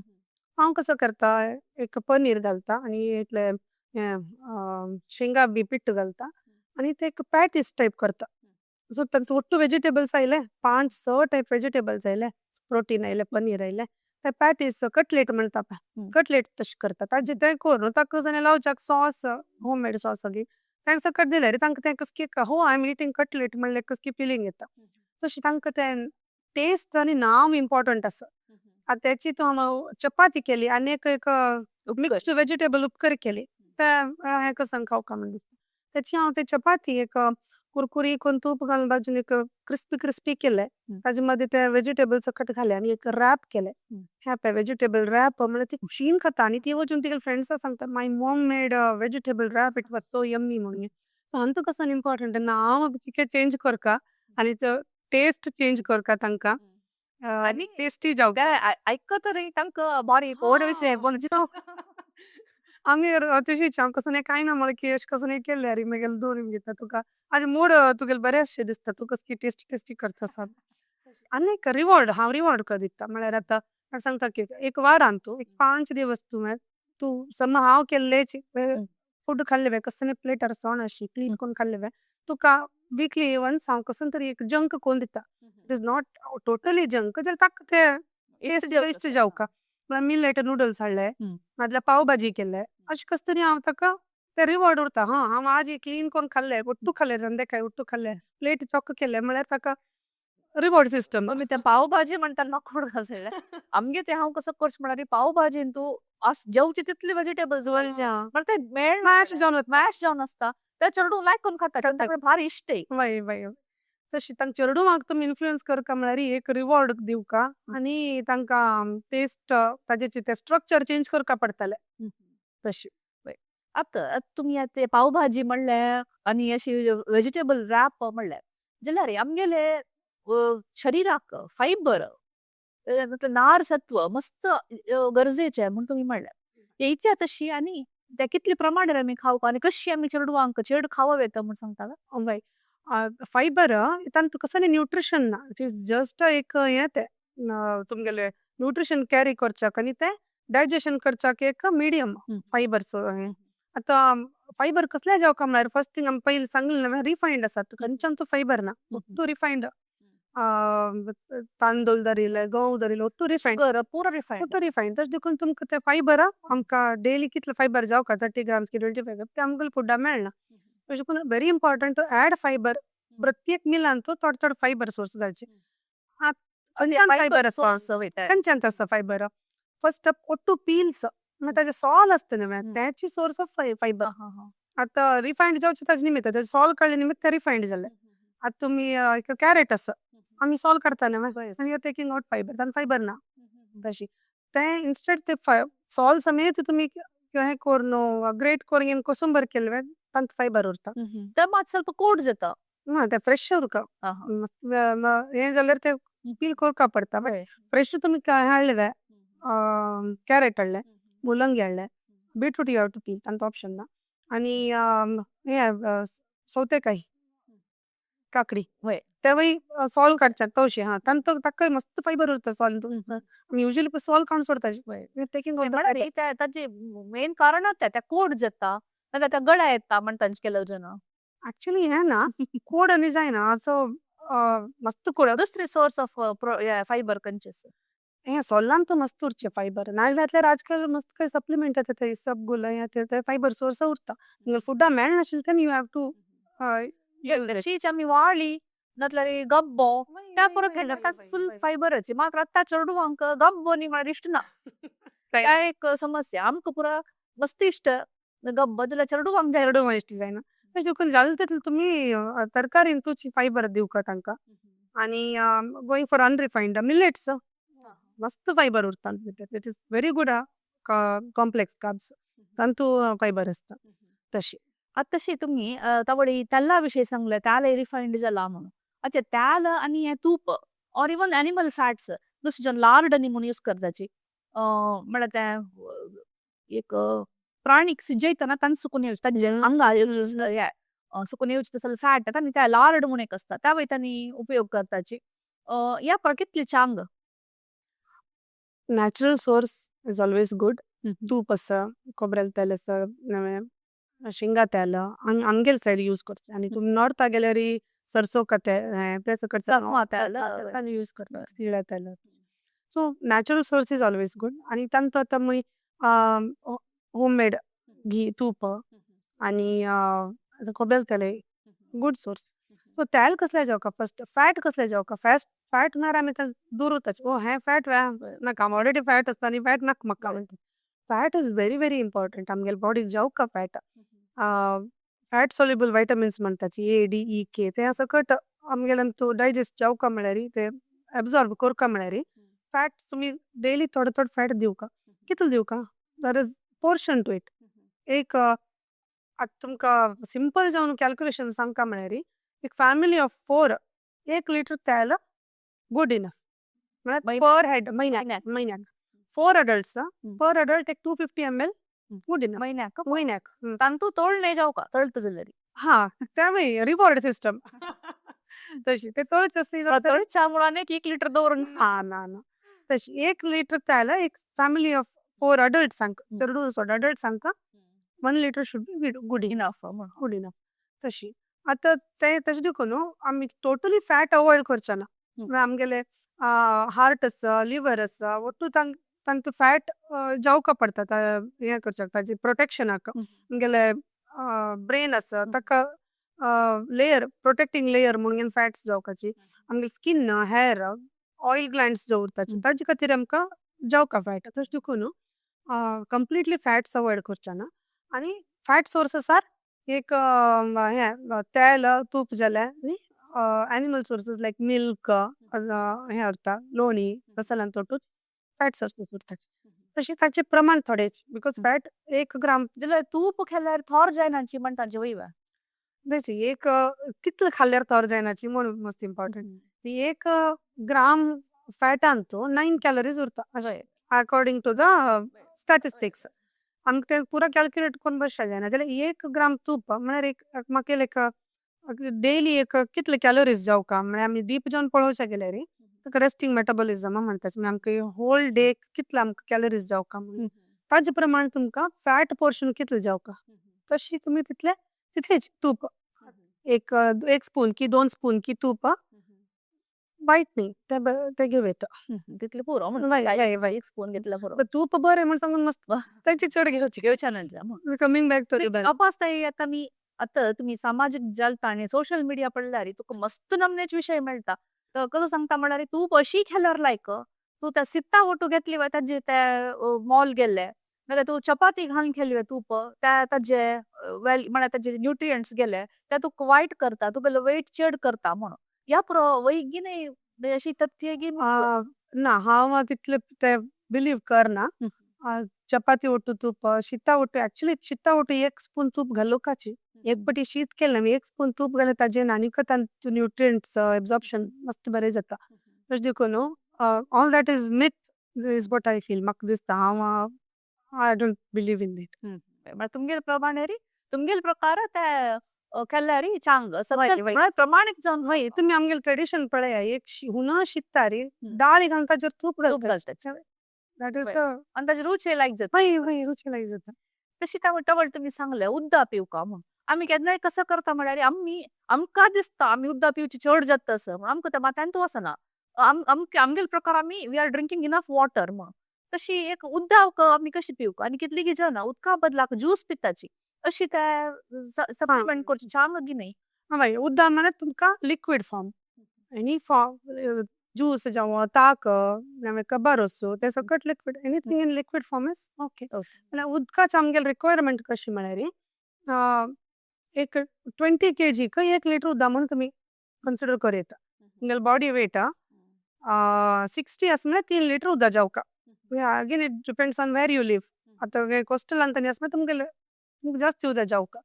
हांव कसो करता एक पनीर घालता आनी इतले शेंगा बी पिट्ट घालता आनी ते एक पॅटीस टायप करता. सो तांतू ಒಟ್ಟು वेजिटेबल्स आयले, पांच स टायप वेजिटेबल्स आयले, प्रोटीन आयले, पनीर आयले, ते पॅटीस कटलेट म्हणता पळय, कटलेट तशें करता. ताजे ते करून ताका जाल्यार लावच्याक सॉस, होम मेड सॉस सगळी तांकां सकट दिल्यार तांकां तें कसकी हो I am eating cutlet म्हणल्यार कसकी फिलींग येता. तशें तांकां तें टेस्ट आनी नांव इम्पॉर्टंट आसा. आतां तेची तूं चपाती केली आनी एक एक मिक्स्ड वेजिटेबल उपकर केली ते हें कसं खावका म्हण दिसता. तेची हांव ते चपाती एक कुरकुरी करून तूप घालून बाजून एक क्रिस्पी क्रिस्पी केले, ताजे मदीं ते वेजिटेबल सकट घाले आनी एक रॅप केले. हें पळय वेजिटेबल रॅप म्हळ्यार ती खुशीन खाता आनी ती वचून तिगे फ्रेंड्सां सांगता, "My mom made vegetable wrap, it was so yummy" म्हणून. सो आमकां कसं इम्पॉर्टंट नांव कितें चेंज करका आनी टेस्ट चेंज करका तांकां
आनी
टेस्टी जावं.
ते आयकतरी तांकां बारी गोड विशय.
आमी तशीच हांव कसं कांय ना म्हळ्यार की अशें कसं केल्ले रे मागीर दवरून घेता तुका आनी मूड तुगेले बरें आसचें दिसता, तूं कसली टेस्टी टेस्टी करता सा. आनी एक रिवॉर्ड, हांव रिवॉर्ड कर दिता. म्हळ्यार आतां हांव सांगता की एक वारान तूं एक 5 दिवस तूं तूं समज हांव केल्लेच फूड खाल्ले, कसले प्लेटार सोण अशी क्लीन करून खाल्ले, तुका वीकली वन्स हांव कसं तरी एक जंक करून दिता. It is not totally junk जाल्यार ताका ते टेस्ट टेस्ट जावका. म्हळ्यार मिलेट नुडल्स हाडले नाजाल्यार पाव भाजी केले, अशें कसं तरी हांव ताका ते रिवॉर्ड उरता. हां, हांव आज क्लीन करून खाल्ले, ಒಟ್ಟು खाल्ले, रंदेकाय ಒಟ್ಟು खाल्ले, प्लेट चोक्क केले म्हळ्यार ताका रिवॉर्ड सिस्टम.
आमी ते पाव भाजी म्हणटात, म्हाका कोण घासयले आमगे ते हांव कसो करचें म्हळ्यार पाव भाजीन तूं जेवचे तितले वेजिटेबल्स म्हळ्यार ते मेळना.
मॅश जावन वता.
मॅश जावन आसता. ते चेडूं लायक करून खाता, तांकां भारी इश्ट.
वय वय, तशी तांकां चेडूंक तुमी इन्फ्लुएन्स करका म्हळ्यार एक रिवॉर्ड दिवका आनी तांकां टेस्ट ताजे ते स्ट्रक्चर चेंज करका पडटले तशी.
आतां तुमी आतां पाव भाजी म्हणले आनी अशी वेजिटेबल रॅप म्हणले जाल्यार आमगेले शरीराक फायबर, नार सत्व मस्त गरजेचे म्हूण तुमी म्हणले. इतल्या तशी आनी ते कितले प्रमाणान आमी खावंक आनी कशी आमी चेडवांक चेड खावप येता म्हूण सांगता.
वय, फायबर तांतू कसलें न्यूट्रिशन ना, it is just एक हें तें तुमगेले न्यूट्रिशन कॅरी करच्याक आनी तें डायजेशन करच्याक एक मिडियम फायबर्स. हें आतां फायबर कसले जावका म्हळ्यार फर्स्ट थिंग आमी पयलीं सांगलें न्हू, रिफायंड आसात, खंयच्यान फायबर ना, ಒಟ್ಟು रिफायंड. तांदूळ धरिल्ले, गंव धरिल्ले, ಒಟ್ಟು रिफायंड.
शुगर पुरो रिफायंड.
ಒಟ್ಟು रिफायंड. तशें देखून तुमकां ते फायबर आमकां डेली कितले फायबर जावका, 30 ग्राम्स की 25, ते आमकां फुडा मेळना. तशें करून very important to add fiber. प्रत्येक मिलान तूं थोडे थोडे फायबर सोर्स घालचे. खंयच्यान फायबर आसा? खंयच्यान आसा फायबर? फर्स्ट ಒಟ್ಟು पील्स, मागीर ताजे सॉल आसता न्हू तेची सोर्स ऑफ फायबर. आतां रिफायंड जावचे ताजे निमित्त ताजे सॉल काडले निमित्त ते रिफायंड जाले. आतां तुमी एक कॅरेट आसा, आमी सॉल काडटा न्हू आनी you are taking out fiber, तातूंत फायबर ना. तशी ते इन्स्टेड ते सॉल समेत तुमी हें करून ग्रेट करून कसुंबर केले, तातूंत फायबर उरता.
ते मात ಸ್ವಲ್ಪ कोड जाता.
ना, ते फ्रेश उरका. हें जाल्यार ते पील करका पडटा. फ्रेश तुमी हाडले, कॅरेट हाडले, मुलंगी हाडले, beetroot you have to peel, तांतू ऑप्शन ना, आनी हें सौतेकाय, काकडी, तेवूय सॉल काडच्याक तवशी हा तांतू ताका मस्त फायबर उरता. सॉल आमी युजली सॉल काडून सोडता, टेकिंग.
म्हळ्यार ताचे मेन कारण तें ते कोड जाता, नाजाल्यार ते गळ्या येता म्हणटा केलो जन.
एक्चुअली हें ना, कोड आनी जायना असो मस्त कोड.
दुसरी सोर्स ऑफ फायबर खंयचे आसा?
हें सोलान तर मस्त उरचें फायबर. ना जाल्यार आजकाल मस्त काय सप्लिमेंट येता, ते इसबगोल हें ते फायबर सोर्स उरता. फुडा मेळनाशिल्लें तेन्ना you have to
तशीच आमी वाळी नातल्यार गब्बो त्या पुरो खेळटा, फुल फायबराची. मात्र आतां चेडवांक गब्बो न्ही म्हळ्यार इश्ट ना. त्या एक समस्या. आमकां पुरो मस्त इश्ट गब्बो, जाल्यार चेडवांक जायना.
चेडवांक इश्ट जायना. तशें देखून जाता तितलें तुमी तरकारीन तुची फायबर दिवका तांकां आनी गोइंग फॉर अनरिफायंड मिलेट्स, मस्त फायबर उरता भितर. It is very good complex carbs, तांतू फायबर आसता तशी.
आतां तशी तुमी तवळी तेला विशय सांगले, तेल रिफायंड जाला म्हणून. आतां तेल आनी हें तूप ऑर इवन एनिमल फॅट्स, दुसरे जन लार्ड आनी म्हूण यूज करताची, म्हळ्यार तें एक प्राणीक सिजयतना तांकां सुकून येवचे तांचे आंगा सुकून येवचे तसले फॅट आनी ते लार्ड म्हूण एक आसता, त्या वयतानी उपयोग करताची. ह्या पळ कितले चांग?
Natural source is always good. तूप आसा, खोबरेल तेल आसा, नवें शेंगा तेल आमगेल सायड यूज करता आनी तुमी नॉर्था गेल्यार सरसों का तेल हें तें सकट
सरसों तेल.
यूज करता, तिळा तेल. So natural source is always good. आनी तांकां आतां मागीर होम मेड घी, तूप आनी खोबरेल तेल गुड सोर्स. सो तेल कसले जावका, फर्स्ट फॅट कसले जावका. फॅस्ट फॅट म्हळ्यार आमी दूर उरताची, ओ हें फॅट नाका, ऑलरेडी फॅट आसता आनी फॅट नाका म्हाका. Fat is very very important आमगेले बॉडीक जावका फॅट. फॅट सोल्युबल विटामिन्स म्हणताची, ए डी ई के, ते सकट आमगेले डायजेस्ट जावका म्हळ्यार ते अब्सॉर्ब करका म्हळ्यार फॅट तुमी डेली थोडे थोडे फॅट दिवका. कितले दिवका? There is portion to it. एक आतां तुमकां सिंपल जावन कॅल्क्युलेशन सांगका म्हळ्यार एक फॅमिली ऑफ फोर 1 लिटर तेल गुड इनफ म्हळ्यार पर हेड म्हयन्याक, म्हयन्याक फोर अडल्ट्स, पर अडल्ट एक 250 ml good enough.
म्हयन्याक?
म्हयन्याक.
तांतू तोळणे जावका तळत जाल्यार.
हा, ते रिवॉर्ड सिस्टम तशी ते तळच आसली.
तळच्या मुळान 1 लिटर दवरून.
हा, ना ना, तशी 1 लिटर तेल एक फॅमिली ऑफ फोर अडल्ट्सांक, चेडूं सोड, अडल्ट्सांक 1 litre should be good
enough.
Good enough तशी. आतां ते तशें देखून न्हू आमी टोटली फॅट अवॉयड करचे ना. म्हळ्यार आमगेले हार्ट आसा, लिवर आसा, ಒಟ್ಟು तांकां फॅट जावका पडटा हें करच्याक, ताजे प्रोटेक्शनाक. आमगेले ब्रेन आसा ताका लेयर, प्रोटेक्टींग लेयर म्हणून फॅट्स जावकाची. आमगेले स्किन, हेअर, ऑयल ग्लँड्स जो उरताची ताजे खातीर आमकां जावका फॅट. तशें देखून कंप्लिटली फॅट्स अवॉयड करचे ना आनी फॅट सोर्सीस आर एक हें तेल, तूप जालें आनी एनिमल सोर्सीस लायक मिल्क हें उरता, लोणी तसल्यान तोटूच फॅट सोर्सीस उरता. तशें ताचें प्रमाण थोडेच because fat 1 ग्राम
जाल्यार तूप खाल्यार थोर जायनाची म्हण तांचे वयवा.
एक कितले खाल्यार थोर जायनाची म्हूण मोस्ट इम्पोर्टंट. ती 1 ग्राम फॅटान तो 9 कॅलरीज उरता अकॉर्डिंग टू the statistics. आमकां ते पुरा कॅल्क्युलेट करून बसच्या जायना. जाल्यार 1 ग्राम तूप म्हळ्यार एक म्हाका एक डेली एक कितले कॅलरीज जावका म्हळ्यार आमी डीप जावन पळोवच्या गेल्यार ताका रेस्टिंग मेटाबॉलिझम म्हणटा. म्हळ्यार आमकां होल डे कितले आमकां कॅलरीज जावका म्हणून ताजे प्रमाणे तुमकां फॅट पोर्शन कितले जावका तशी तुमी तितले तितलेच तूप, एक एक स्पून की 2 स्पून की तूप वायट न्ही, ते ते घेवं येता.
तितले पुरो.
वय वय वय.
1 स्पून घेतल्यार पुरो.
तूप बरें म्हण सांगून मस्त ताचे चड घेवचे.
घेवचे ना.
कमींग बॅक टू
अपास्ताय आतां मी आतां तुमी सामाजीक जालताणी सोशल मिडिया पडल्यार तुका मस्त नमनेच विशय मेळटा. तर कसं सांगता म्हळ्यार तूप अशी खाल्यार लायक तूं त्या सित्ता ओटू घेतली वा ताजे त्या मॉल गेल्ले नाल्यार तूं चपाती घालून खेली तूप त्या ताजे वेल म्हळ्यार ताजे न्युट्रियंट्स गेले ते तुका वायट करता, तुगेलो वेट चड करता म्हणून. ह्या पुरो वैगिनी अशी तथ्य की
ना, हांव तितले ते बिलीव करना. चपाती ओटू तूप, शिता ओटू, एक्चुअली शिता ओटू 1 स्पून तूप घालुकाची. एक पटी शीत केलें, 1 स्पून तूप घालें, ताजेर आनीक तांचे न्युट्रियंट्स एब्जॉर्प्शन मस्त बरें जाता. तशें देखून all that is myth is what I feel. म्हाका दिसता हांव I don't believe in it.
म्हळ्यार तुमगेले प्रमाणे री तुमगेले प्रकार ते केल्यार चांग म्हळ्यार प्रमाणीत जावन.
वय, तुमी आमगेले ट्रेडिशन पळया, एक हुना शिकता रे दाळी घालून ताजेर तूप
तूप
घालता.
घालतात.
That is the
आनी ताजी रुची लायक जाता.
वय वय, रुची लायक जाता.
तशी काय म्हणटा तुमी सांगले उद्दा पिवका म्हूण. आमी केन्नाय कसं करता म्हळ्यार आमी आमकां दिसता आमी उद्दा पिवची चड जाता तसं, आमकां त्या माथ्यान वचना. आमगेले प्रकार आमी we are drinking enough water म्हूण. तशी एक उद्दा आमी कशी पिवका आनी कितली जाणां उदका बदलाक ज्यूस पिताची, अशी काय सप्लिमेंट करची चांग की न्ही?
हय, उद्दा म्हळ्यार तुमकां liquid form, any form, juice जावं, ताक, कब्बा रोस, ते सकट liquid, anything in liquid form is okay. जाल्यार उदकाचे आमगेले रिक्वायरमेंट कशी म्हळ्यार एक 20 केजीक 1 लिटर उदक म्हूण तुमी कन्सिडर करूं येता. तुमगेले बॉडी वेट 60 आसा म्हळ्यार 3 लिटर उदक जावका. Again it depends on where you live. आतां कोस्टल आनी आसा तुमगेले तुमकां जास्ती उदक जावका.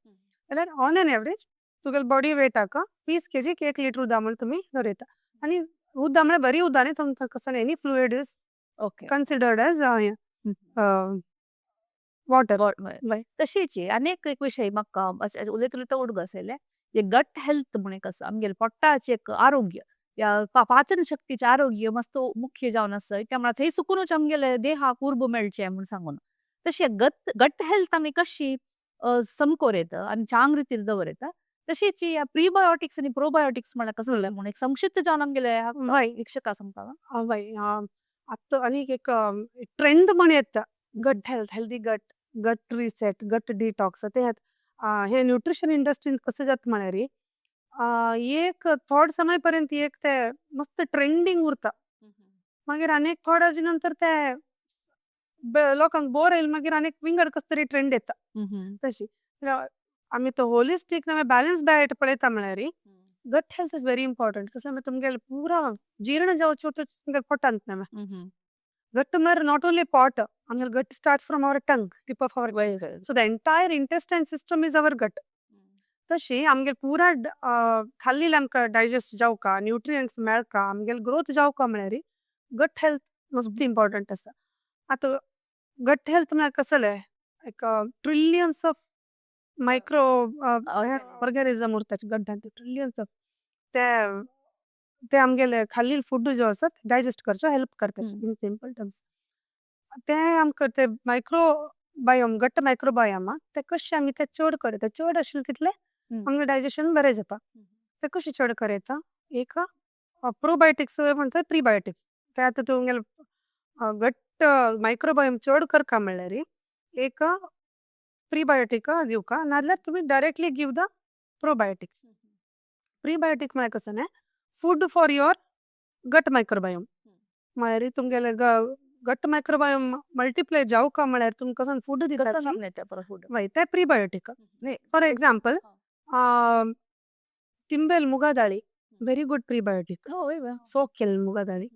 जाल्यार ऑन एन एवरेज तुगेले बॉडी वेटाक 20 केजीक 1 लिटर उदक म्हूण तुमी दवरता. आनी उदक म्हळ्यार बरी उदक न्ही, तुमकां कसो any fluid is considered as water.
तशीच आनी एक विशय म्हाका उलयता उलयता उडगास आयले, गट हेल्थ म्हूण एक आसा. आमगेले पोट्टाचें एक आरोग्य या पाचन शक्तीचें आरोग्य मस्त मुख्य जावन आसा. त्या थंय सुकूनच आमगेले देहाक उर्ब मेळचें म्हूण सांगून तशें गट गट हेल्थ आमी कशी समकोर येता आनी चांग रितीर दवरता. तशीच या प्रीबायोटिक्स आनी प्रोबायोटिक्स म्हळ्यार कसो जालें म्हूण एक संक्षिप्त जावन आमगेले वीक्षका समकां.
वय, आतां आनीक एक ट्रेंड म्हण येता, gut health, healthy gut, gut reset, gut detox. ते हे न्यूट्रिशन इंडस्ट्रीन कसं जाता म्हळ्यार एक थोड समय पर्यंत एक ते मस्त ट्रेंडिंग उरता, मागीर अनेक थोड्या नंतर ते लोकांक बोर येयल, मागीर अनेक विंगड कसं तरी ट्रेंड येता. तशी आमी तो होलिस्टीक नाल्यार बॅलन्स डायट पळयता म्हळ्यार gut health is very important. कसं तुमगेले पुरा जीर्ण जावचो तुमगेले पोटांत न्हय. गट म्हळ्यार not only pot, आमगेले gut starts from our tongue, tip of our, so the entire intestine system is our gut. तशी आमगेले पुरा खाल्लेले आमकां डायजेस्ट जावका, न्यूट्रियंट्स मेळका, आमगेले ग्रोथ जावका म्हळ्यार गट हेल्थ मस्त इम्पॉर्टंट आसा. आतां गट हेल्थ म्हळ्यार कसलें, एक ट्रिलियन्स ऑफ मायक्रो ऑर्गॅनिझम उरता गटांत, ट्रिलियन्स ऑफ ते ते आमगेले खाल्लेले फूड जो आसा डायजेस्ट करचो हेल्प करता इन सिंपल टर्म्स. ते आमकां ते मायक्रोबायोम, गट मायक्रोबायोम, ते कशें आमी ते चड करता, चड आशिल्ले तितले आमगेलें डायजेशन बरें जाता. ते कशें चड करता, एक प्रोबायोटिक्स म्हणटा, प्रीबायोटिक्स. ते आतां तुमगेले गट मायक्रोबायोम चड करका म्हळ्यार एक प्रीबायोटीक दिवका, नाजाल्यार तुमी directly give the probiotics. Prebiotic म्हळ्यार कसं न्हय, food for your gut microbiome. म्हळ्यार तुमगेले गट मायक्रोबायोम मल्टिप्लाय जावका म्हळ्यार तुमकां कसो फूड दिता.
फूड.
वय, ते प्रीबायोटीक. फॉर एक्झाम्पल, तिंबेल मुगा दाळी व्हेरी गुड प्रीबायोटीक. सोक केल्ले मुगा दाळी,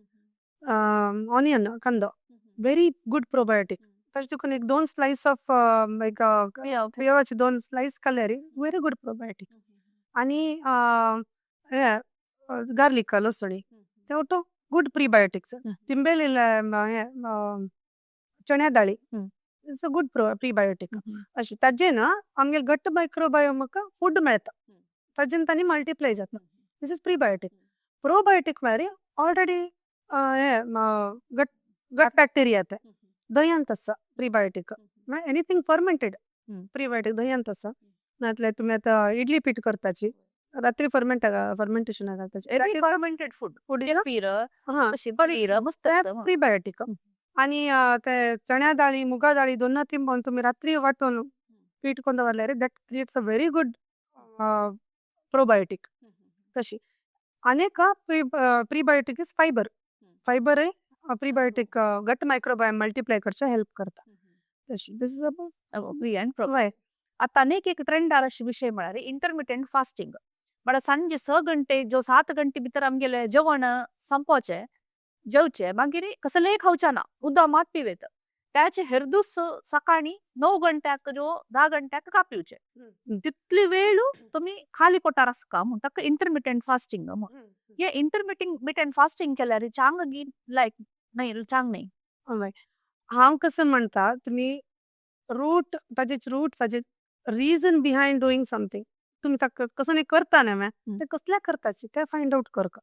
ऑनियन, कंदो, व्हेरी गुड प्रोबायोटीक. तशें तुका एक दोन स्लायस ऑफ एक पियेवाचे दोन स्लायस खाल्यार व्हेरी गुड प्रोबायोटीक. आनी हे गार्लीक, लसुणी, ते ಒಟ್ಟು गुड प्रीबायोटिक्स. तिंबेल हे चण्या दाळी it's a good prebiotic. अशें ताजें ना आमगेले गट मायक्रोबायोमाक फूड मेळटा, ताजेन तांणी मल्टिप्लाय जाता. This is prebiotic. Probiotic म्हळ्यार ऑलरेडी हे गट गट बॅक्टेरिया, ते दयांत आसा प्रीबायोटीक. म्हळ्यार एनीथिंग फर्मेंटेड प्रीबायोटीक. दयांत आसा, नातल्यार तुमी आतां इडली पीठ करताची, रात्री fermentation घालताची.
Fermented food.
Food.
Kefir.
हां.
मस्त.
प्रीबायोटीक. आनी ते चण्या दाळी, मुगा दाळी दोन तिंबोवन तुमी रात्री वांटून पीठ करून दवरल्यार that creates a very good probiotic. तशी आनीक प्रीबायोटीक is fibre. फायबरय प्रीबायोटीक, गट मायक्रोबायोम मल्टिप्लाय करचे हेल्प करता. तशी this is
about pre and pro. आतां आनीक एक ट्रेंडार अशे विशय म्हळ्यार इंटरमिटंट फास्टिंग. म्हळ्यार सांजे 6 घंटे जो 7 घंटे भितर आमगेले जेवण संपवचे, जेवचे, मागीर कसलेय खावचे ना, उदक मात पिवेत, त्याचे हेरदूस सकाळी 9 घंट्याक जो 10 घंट्याक कापिवचे, तितली वेळ तुमी खाली पोटार आसका म्हूण ताका इंटरमिटंट फास्टिंग म्हूण. हे इंटरमिटंट फास्टिंग केल्यार चांग लायक नाही, चांग नाही.
हय, हांव कसं म्हणटा, तुमी रूट ताजे, रूट ताजे, रिजन बिहायंड डुईंग समथिंग. तुमी ताका कसं न्ही करता न्हय ते कसल्या करताची ते फायंड आवट करका.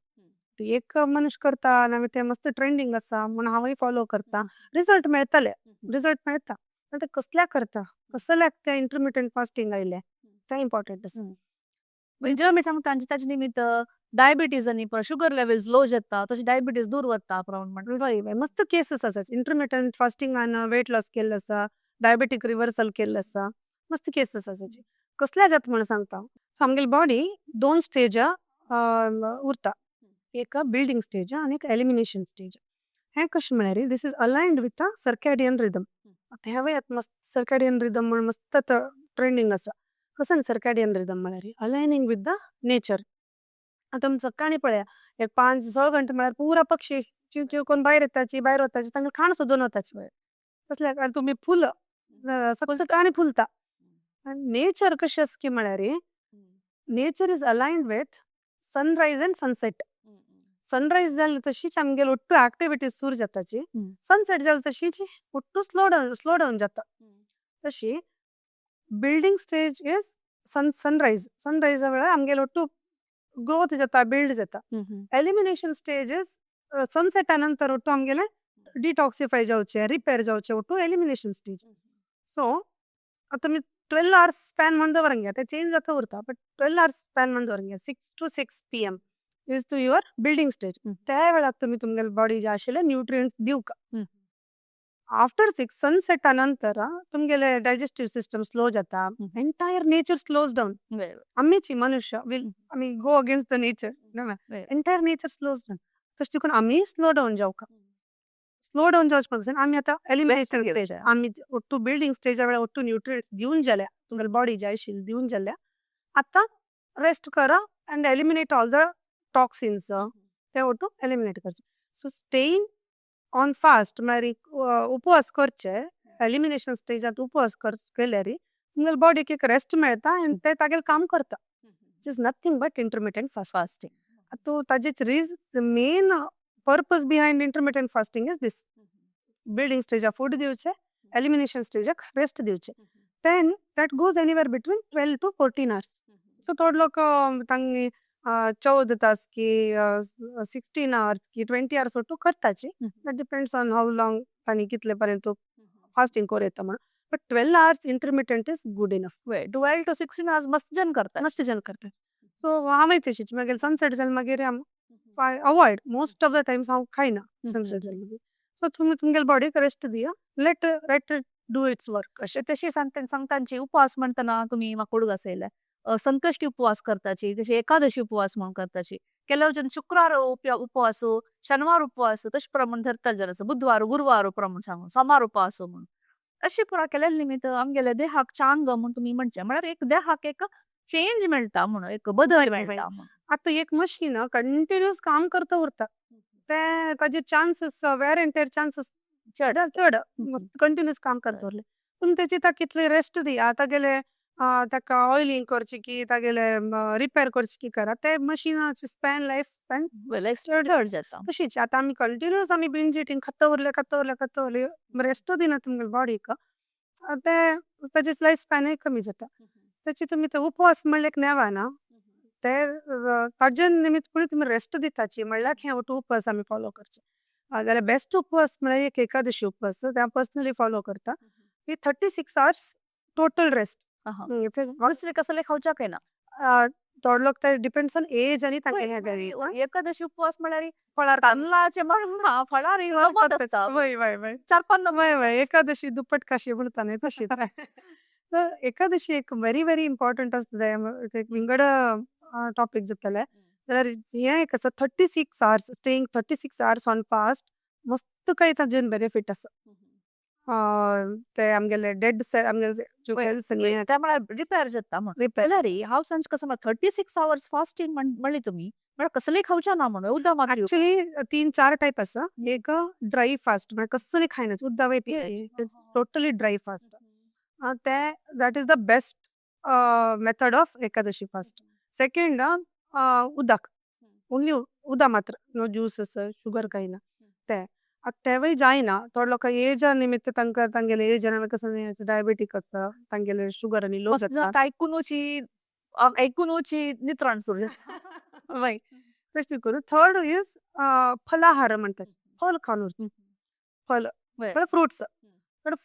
एक मनीस करता आनी ते मस्त ट्रेंडींग आसा म्हूण हांवूय फॉलो करता, रिजल्ट मेळटले, रिजल्ट मेळटा, पण ते कसल्या करता, कसल्याक ते इंटरमिटंट फास्टिंग आयले, ते इम्पॉर्टंट आसा.
म्हणजे मी सांगता, ताचे निमित्त डायबिटीज आनी शुगर लेवल्स लो जाता, तशें डायबिटीज दूर वता प्रमाण.
वय वय, मस्त केसीस आसात. इंटरमिटंट फास्टिंगान वेट लॉस केल्ले आसा, डायबेटीक रिवर्सल केल्ले आसा, मस्त केसीस आसात. कसल्या जाता म्हण सांगता. सो आमगेली बॉडी दोन स्टेज उरता, एक बिल्डींग स्टेज आनी एक एलिमिनेशन स्टेज. हें कशें म्हळ्यार this is aligned with a circadian rhythm. आतां हेंवूय आतां मस्त सर्कॅडियन रिदम म्हण मस्त आतां ट्रेंडींग आसा. कसं सर्कॅडियन रिदम म्हळ्यार अलायनींग विथ the nature. आतां तुमी सकाळीं पळया, एक 5-6 घंटे म्हळ्यार पुरा पक्षी चिव चिव करून भायर येताची, भायर वताची, तांकां खाण सोदून वताची. तसल्या आनी तुमी फुल सकाळीं फुलता. नेचर कशें आसा की म्हळ्यार nature is aligned with sunrise and sunset. Sunrise जाली तशीच आमगेली ಒಟ್ಟು ಆಕ್ಟಿವಿಟೀಸ್ सुरू जाताची, सनसेट जाली तशीच ಒಟ್ಟು स्लो डावन जाता. तशी building stage is sunrise. सनरायजा वेळार आमगेलो ಒಟ್ಟು ग्रोथ जाता, बिल्ड जाता. एलिमिनेशन स्टेज is सनसेटा नंतर ಒಟ್ಟು आमगेले डिटॉक्सिफाय जावचे, रिपेर जावचे, ಒಟ್ಟು एलिमिनेशन स्टेज. सो आतां तुमी 12 hours span म्हण दवरंगे, ते चेंज जाता उरता, बट 12 आवर्स स्पॅन म्हण दवरंगे. 6 to 6 PM is to your building stage. त्या वेळार तुमी तुमगेले बॉडी जे आशिल्ले न्यूट्रियंट्स दिवका. आफ्टर 6, सनसेटा नंतर तुमगेले डायजेस्टिव्ह सिस्टम स्लो जाता, एंटायर नेचर स्लोज डावन. आमीची मनुष्य will आमी गो against the nature. Entire nature slows down, तशें देखून आमी स्लो डावन जावका. स्लो डावन जावचे आमी आतां एलिमिनेशन स्टेज, आमी ಒಟ್ಟು बिल्डिंग स्टेजा वेळार ಒಟ್ಟು न्यूट्रियंट्स दिवन जाल्या, तुमगेले बॉडी जाय आशिल्ली दिवन जाल्या. आतां रेस्ट करा and eliminate all the toxins, ते ಒಟ್ಟು एलिमिनेट करचे. सो स्टेइंग ऑन फास्ट म्हळ्यार उपवास करचे, एलिमिनेशन स्टेजांत उपवास केल्यार तुमगेले बॉडीक एक रेस्ट मेळटा आनी ते तागेलें काम करता, which is nothing but intermittent fast.
Fasting.
तो ताजेच रीज main purpose behind intermittent fasting is this: building स्टेजाक food दिवचे, एलिमिनेशन स्टेजाक रेस्ट दिवचे. Then that goes anywhere between 12 to 14 hours. So थोडे लोक तांगी 14 तास की 16 आवर्स की 20 आवर्स ಒಟ್ಟು करताची. That depends on how long तांणी कितले पर्यंत फास्टिंग करूं येता म्हणून, but 12 hours intermittent is good enough.
12 to 16 hours मस्त जन करतात.
मस्त जन करतात. सो हांवें तशीच, मागीर सनसेट जालें मागीर I avoid most of the times, हांव खायना सनसेट जालें मागीर. सो तुमी तुमगेले बॉडीक रेस्ट दिया, let it do its work अशें.
तशी सांगता सांगतांची उपवास म्हणटना तुमी म्हाका उडगास येयले, संकश्टी उपवास करताची, तशी एकादशी उपवास म्हणून करताची. ಕೆಲವು ಜನ शुक्रार उपवास, शनिवार उपवास तशें प्रमाण धरतात जन, बुधवार गुरुवार प्रमाण सांगून सोमार उपवास म्हणून. अशें पुरा केल्ले निमित्त आमगेले देहाक चांग म्हूण तुमी म्हणचे, म्हळ्यार एक देहाक एक चेंज मेळटा म्हणून, एक बदल मेळटा म्हणून.
आतां एक मशीन कंटिन्युअस काम करता उरता, ते ताजे chances, wear and tear chances
चड.
चड कंटिन्युअस काम करता उरले. पूण तेची ताका कितले रेस्ट दिया, तागेले ताका ऑयलिंग करची की तागेले रिपेर करची की करा, ते मशिनाचे स्पॅन, लायफ स्पॅन
लायफ चड जाता.
तशीच आतां आमी कंटिन्युअस आमी बिंज इटींग खाता उरले, खाता उरले, खाता उरले, रेस्ट दिना तुमगेले बॉडीक, ते ताजे लायफ स्पॅनय कमी जाता. ताची तुमी ते उपवास म्हणल्यार एक नेवा ना, ते ताजे निमित्त पळय तुमी रेस्ट दिताची म्हणल्यार हे उपवास आमी फॉलो करचे. जाल्यार बेस्ट उपवास म्हळ्यार एक एकादशी उपवास, ते हांव पर्सनली फॉलो करता. ही 36 hours total rest.
दुसरे कसले खावच्याक येना.
थोडे लोक ते डिपेंड्स ऑन एज आनी तांगे.
एकादशी उपवास म्हळ्यार फळार तांदळाचे म्हणना, फळार गमत आसता.
वय वय वय
चार पांच.
वय वय, एकादशी दुप्पट काशी म्हणटा न्ही तशी. तर एकादशी एक व्हेरी व्हेरी इम्पॉर्टंट आसता, ते विंगड टॉपीक जातले. जाल्यार हें एक आसा, 36 hours staying, 36 hours on fast, मस्त काही ताजेन बेनिफीट आसा. ते आमगेले डेड सेल, आमगेले सेल्स.
त्या म्हळ्यार रिपेर जाता म्हण.
रिपेर.
जाल्यार हांव सांगचे कसं, 36 आवर्स फास्टिंग म्हणली तुमी, म्हळ्यार कसलेय खावचे ना म्हणून, उदक मात?
ऍक्च्युली तीन चार टायप आसा. एक ड्राय फास्ट, म्हळ्यार कसले खायना, उदक पियेना, टोटली ड्राय फास्ट. ते that is the best method of Ekadashi fast. Second उदक, ओन्ली उदक मात्र, नो ज्युसेस, शुगर काही ना. ते आतां तेवूय जायना थोडे लोकांक एजा निमित्त, तांकां तांगेले एज कसं डायबेटीक आसता, तांगेले शुगर आनी लो जाता.
ऐकुनूची ऐकुनूची नित्राण सुरू जाता.
वय, तशें करून थर्ड is फलाहार म्हणतात, फल खावन उरता, फल, fruits.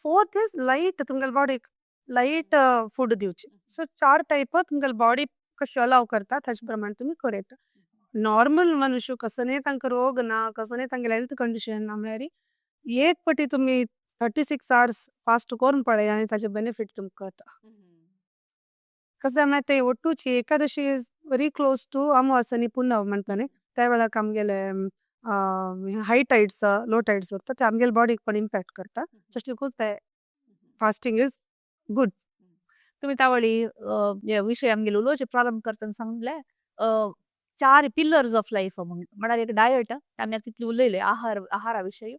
Fourth is light, तुमगेले बॉडीक लायट फूड दिवचे. सो चार टायप, तुमगेले बॉडी कशी अलाव करता ताजे प्रमाणे तुमी करूं येता. नॉर्मल मनुष्य, कसले तांकां रोग ना, कसले तांगेले हेल्थ कंडिशन ना, म्हळ्यार एक पटी तुमी 36 आवर्स फास्ट करून पळय आनी ताजे बेनिफीट तुमकां कळता. कसं म्हळ्यार ते ಒಟ್ಟುची Ekadashi is very close to अमावास आनी पुनव म्हणटा न्ही, त्या वेळाक आमगेले हाय टायड्स, लो टायड्स उरता, ते आमगेले बॉडीक पण इम्पॅक्ट करता. तशें देखून ते फास्टिंग is good.
तुम्ही त्यावेळी विषय आमगेले उलोवचे प्रारंभ करतना सांगले, चार पिलर्स ऑफ लायफ म्हळ्यार एक डायट, आमी आतां तितली उलयले आहार, आहारा विशयी,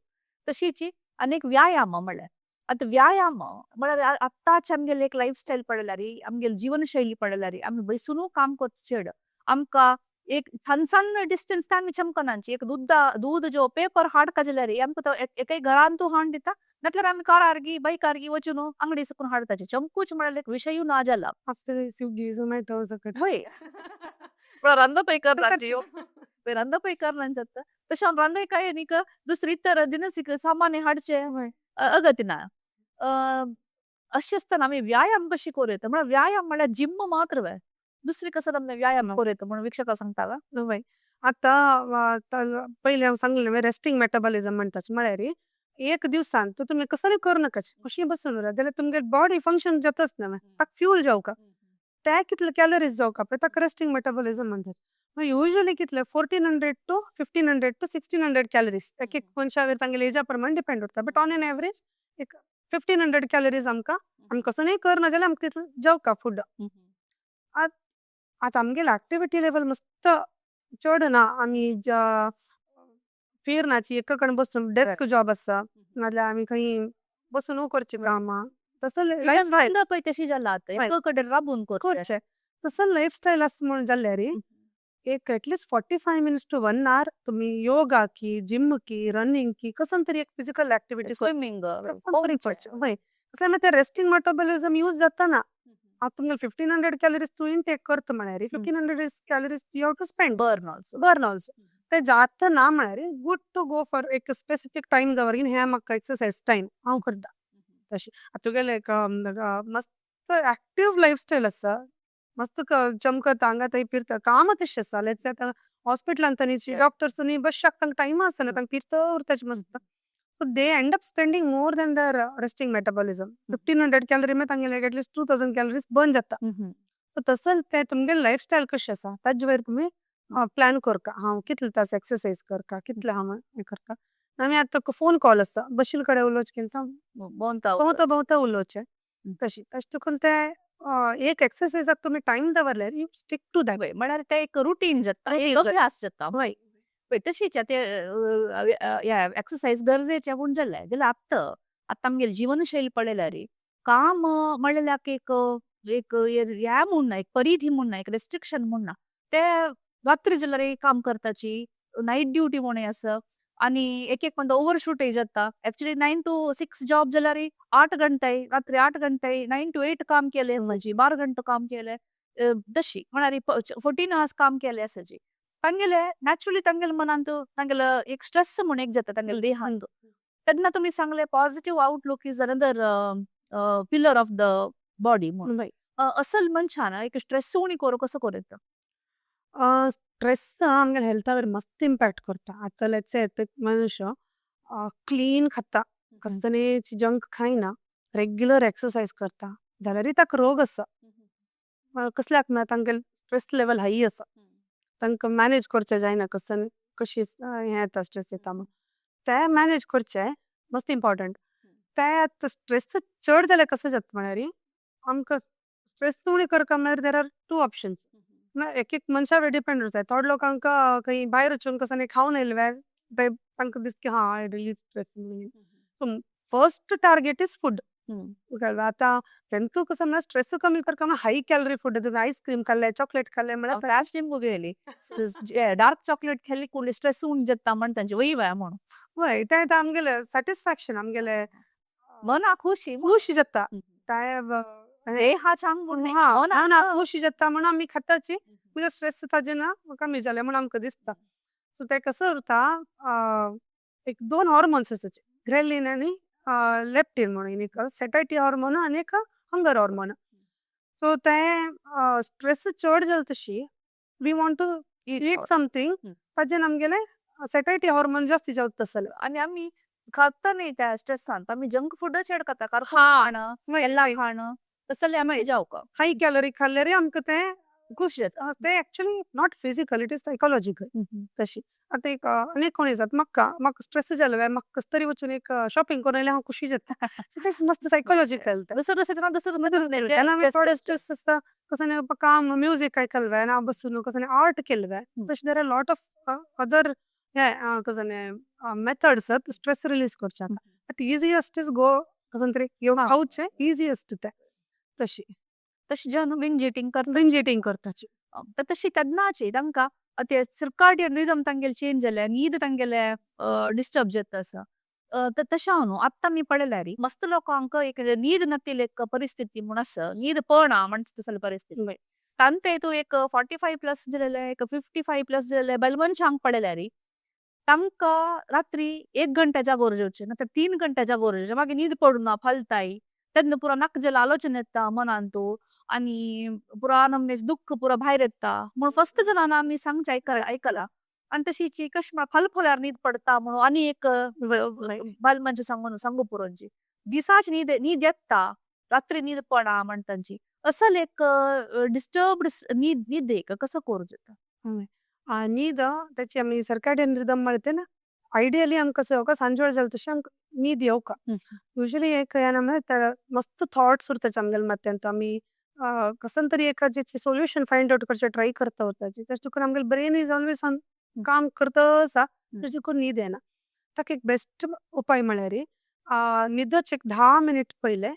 तशीच आनी एक व्यायाम. म्हळ्यार आतां व्यायाम म्हळ्यार आत्ताच आमगेले एक लायफ स्टायल पळयल्यार, आमगेली जीवनशैली पळयल्यार, आमी बैसुनू काम करता चड, आमकां एक सान सान डिस्टन्स आमी चमकनाची. एक दुद्दा दूद जो पेपर हाडका जाल्यार आमकां तो एकय घरांतू हाडून दिता, नातल्यार आमी कारार गी बायकार गी वचून अंगडी सकून हाडताचे. चमकूच म्हळ्यार एक विशयूय ना जाला.
स्विगी, झोमॅटो सकट.
वय, पण रांदपय करनाची, रांदपय करनाची. आतां तशें हांव रांदय काय न्ही, दुसरी इतर दिनसीक सामान्य हाडचे अगत्य ना. अशें आसतना आमी व्यायाम कशी करूं येता? म्हळ्यार व्यायाम म्हळ्यार जिम मात्रवे, दुसरी कसो आमने व्यायाम करूं येता म्हणून वीक्षका सांगता वा?
हय, आतां पयलीं हांव सांगलें, रेस्टिंग मेटाबॉलिझम म्हणटाच, म्हळ्यार एक दिवसान तो तुमी कसलें करूं नाकाच, कशी बसून उरात जाल्यार तुमगे बॉडी फंक्शन जाताच ना, ताका फ्यूल जावका, ते कितले कॅलरीज जावका पळय, ताका रेस्टिंग मेटाबॉलिझम म्हणटात. युजुअली कितले 1400 to 1500 to 1600 calories एक एक मनशा तांगेले एजा प्रमाण डिपेंड उरता, बट ऑन एन एवरेज एक 1500 कॅलरीज आमकां, आमी कसलेंय करना जाल्यार आमकां तितलें जावका फूड. आतां आमगेले एक्टिविटी लेवल मस्त चड ना, आमी फिरनाची, एका कडेन बसून डेस्क जॉब आसा, नाल्यार आमी खंय बसून करची कामां, तसो लायफस्टायल
पळय तशी जाला आतां, एका कडेन राबून
करचें तसो लायफस्टायल आसा म्हणून जाल्यार एक at least 45 minutes to 1 hour तुमी योगा की, जिम की, रनिंग की, कसं तरी एक फिजिकल एक्टिविटी,
स्विमिंग.
करचें. हय, कसलें मागीर ते रेस्टिंग मेटाबॉलिझम यूज जाता ना. आतां तुमगे 1500 कॅलरीज तूं इनटेक करता म्हळ्यार 1500 calories you have to spend.
Burn also.
Burn also. ते जाता ना म्हळ्यार गुड टू गो फॉर एक स्पेसिफीक टायम दवर, हे म्हाका एक्सरसाइज टायम हांव करता तशें. आतां तुगेलें एक मस्त एक्टीव लायफस्टायल आसा, मस्त चमकता, हांगा थंय फिरता, काम तशें आसा. Let's आतां हॉस्पिटलांत न्ही डॉक्टर्स न्ही बसशाक तांकां टायम आसना, तांकां फिरता उरताची मस्त. So they end up spending more than their resting metabolism. 1500 calorie मागीर तांगेले एटलिस्ट 2000 कॅलरीज बर्न जाता. सो तसोच ते तुमगेले लायफस्टायल कशें आसा ताजे वयर तुमी प्लॅन करका, हांव कितले तास एक्सरसाइज करका, कितले हांव हें करका. आमी आतां फोन कॉल आसा, बशिल्ले कडेन उलोवचें.
भोंवता.
भोंवता भोंवता उलोवचें, तशी तशें तुका ते एक एक्सरसाइजाक तुमी टायम दवरल्यार you stick to that.
म्हळ्यार ते एक रुटीन जाता, एक अभ्यास जाता.
हय.
पळय, तशीच ते एक्सरसाइज गरजेचे म्हूण जालें जाल्यार आतां आतां आमगेली जीवनशैली पळयल्यार काम म्हणल्यार एक एक ह्या म्हूण ना, एक परिधी म्हूण ना, एक रेस्ट्रिक्शन म्हूण ना. ते रात्री जाल्यार काम करताची, नायट ड्युटी म्हूण आसा, आनी एक एक पंद ओवरशूटय जाता. एक्चुअली 9 to 6 job जाल्यार 8 घंटे, रात्री 8 घंटे, 9 to 8 काम केले आसाची, 12 घंटे काम केले तशी, म्हळ्यार 14 आवर्स काम केले आसाची. तांगेले नॅचरली तांगेले मनांत तांगेले एक स्ट्रेस म्हूण एक जाता तांगेले देहांत. तेन्ना तुमी सांगले, positive outlook is another pillar of the body म्हणून. असल मनशान एक स्ट्रेस उणी करूं कसो करूं येता?
स्ट्रेस आमगेले हेल्थावर मस्त इम्पॅक्ट करता. आतां let's say मनुष्य क्लीन खाता, कसलेच जंक खायना, रेग्युलर एक्सरसाइज करता, जाल्यारय ताका रोग आसा, कसल्याक म्हळ्यार तांगेले स्ट्रेस लेवल हाय आसा, तांकां मॅनेज करचें जायना, कसन कशी हें येता, स्ट्रेस येता म्हूण ते मॅनेज करचे मस्त इम्पॉर्टंट ते. आतां स्ट्रेस चड जाल्यार कसो जाता म्हळ्यार आमकां स्ट्रेस उणी करता म्हळ्यार there are two options. एक एक मनशा डिपेंड उरता. थोडे लोकांक खंय भायर वचून कसो खावन येयले ते तांकां दिसता की हा, I release stress. So first target is food. आतां तेंतू कसो म्हळ्यार स्ट्रेस कमी करता म्हळ्यार हाय कॅलरी फूड, आयस्क्रीम खाल्ले, चॉकलेट खाल्ले म्हळ्यार
त्याच गेली डार्क चॉकलेट खाल्ली कोण स्ट्रेस उण जाता म्हण तांचे वय म्हणून.
हय, ते आतां आमगेले सॅटिस्फॅक्शन, आमगेले
मना खुशी.
खुशी जाता ते.
देहा चांग म्हूण.
हा ना, खुशी जाता म्हणून आमी खाताची, म्हणजे स्ट्रेस ताजे ना कमी जाले म्हणून आमकां दिसता. सो ते कसो उरता, एक दोन हॉर्मोन्स आसाचे, ग्रेलीन आनी लेप्टीन म्हणून, एक सेटायटी हॉर्मोन आनी एक हंगर हॉर्मोन. सो ते स्ट्रेस चड जाल तशी we want to eat something, Tajen आमगेले सेटायटी हॉर्मोन जास्ती जावता तसले.
आनी आमी खाता न्ही, त्या स्ट्रेसान आमी जंक फूडच चड खाता, कारण खाण एल्ला खाण तसले आमी जावका.
हाय कॅलरी खाल्ल्यार आमकां ते
खुश जाता.
ते actually not physical, it is psychological. तशी आतां एक आनी कोणी जाता, म्हाका म्हाका स्ट्रेस जालो म्हाका कस तरी वचून एक शॉपिंग करून आयल्यार हांव खुशी जाता. सो ते मस्त सायकोलॉजिकल.
दुसरं दुसरं दुसरं दुसरं.
तेन्ना आमी थोडे स्ट्रेस आसता, कसो काम म्युजीक आयकलवे ना बसून कसो आर्ट केलवे, तशें there are lot of other हे कसो मेथड्स स्ट्रेस रिलीज करच्याक, बट इजिएस्ट is गो कसो तरी येवन खावचें, इजिएस्ट ते तशी.
तशी जन बिंज इटिंग करता.
बिंज इटिंग करताची.
तर तशी तेन्नाची तांकां ते सर्काडियन रिदम तांगेले चेंज जाले, न्हीद तांगेले डिस्टर्ब जाता आसा. तर तशें न्हू, आतां आमी पळयल्यार मस्त लोकांक एक न्हीद नातिल्ली एक परिस्थिती म्हूण आसा, न्हीद पळना म्हणचे तसली परिस्थिती. तांते तूं एक 45+ जालेले, एक 55+ जालेले बायल मनशांक पळयल्यार तांकां रात्री 1 घंटा जागोर जावचे, ना तर 3 घंटा जागोर जावचे, मागीर न्हीद पडना, फालताय. तेन्ना पुरा नाका जाल्ले आलोचना येता मनांतू आनी पुरा नमनेच दुख्ख पुरा भायर येता म्हूण फस्ट जणांना आमी सांगचें आयकलां. आनी तशीच कशें म्हळ्यार फल फुलार न्हीद पडटा म्हणून आनी एक बायल मनशां सांगून सांगू पुरोंची दिसाची न्हीद न्हीद येता, रात्री न्हीद पडना म्हणटांची असल एक डिस्टर्ब्ड न्हीद न्हीद एक कसो करूं जाता?
हय, न्हीद ताची आमी सर्काडियन रिदम म्हळ्यार ते ना, आयडियली आमकां कसो येवका सांजवेळ जाल्यार तशें आमकां न्हीद येवका. युजुअली एक हें म्हळ्यार मस्त थॉट्स उरताचे आमगेले माथ्यांत, आमी कसन तरी एकाचें सोल्यूशन फाइंड आउट करचे ट्राय करता उरताचे, तशें देखून आमगेले ब्रेन is always on काम करता आसा, तशें देखून न्हीद येना. ताका एक बेस्ट उपाय म्हळ्यार न्हिदोच एक 10 मिनट पयले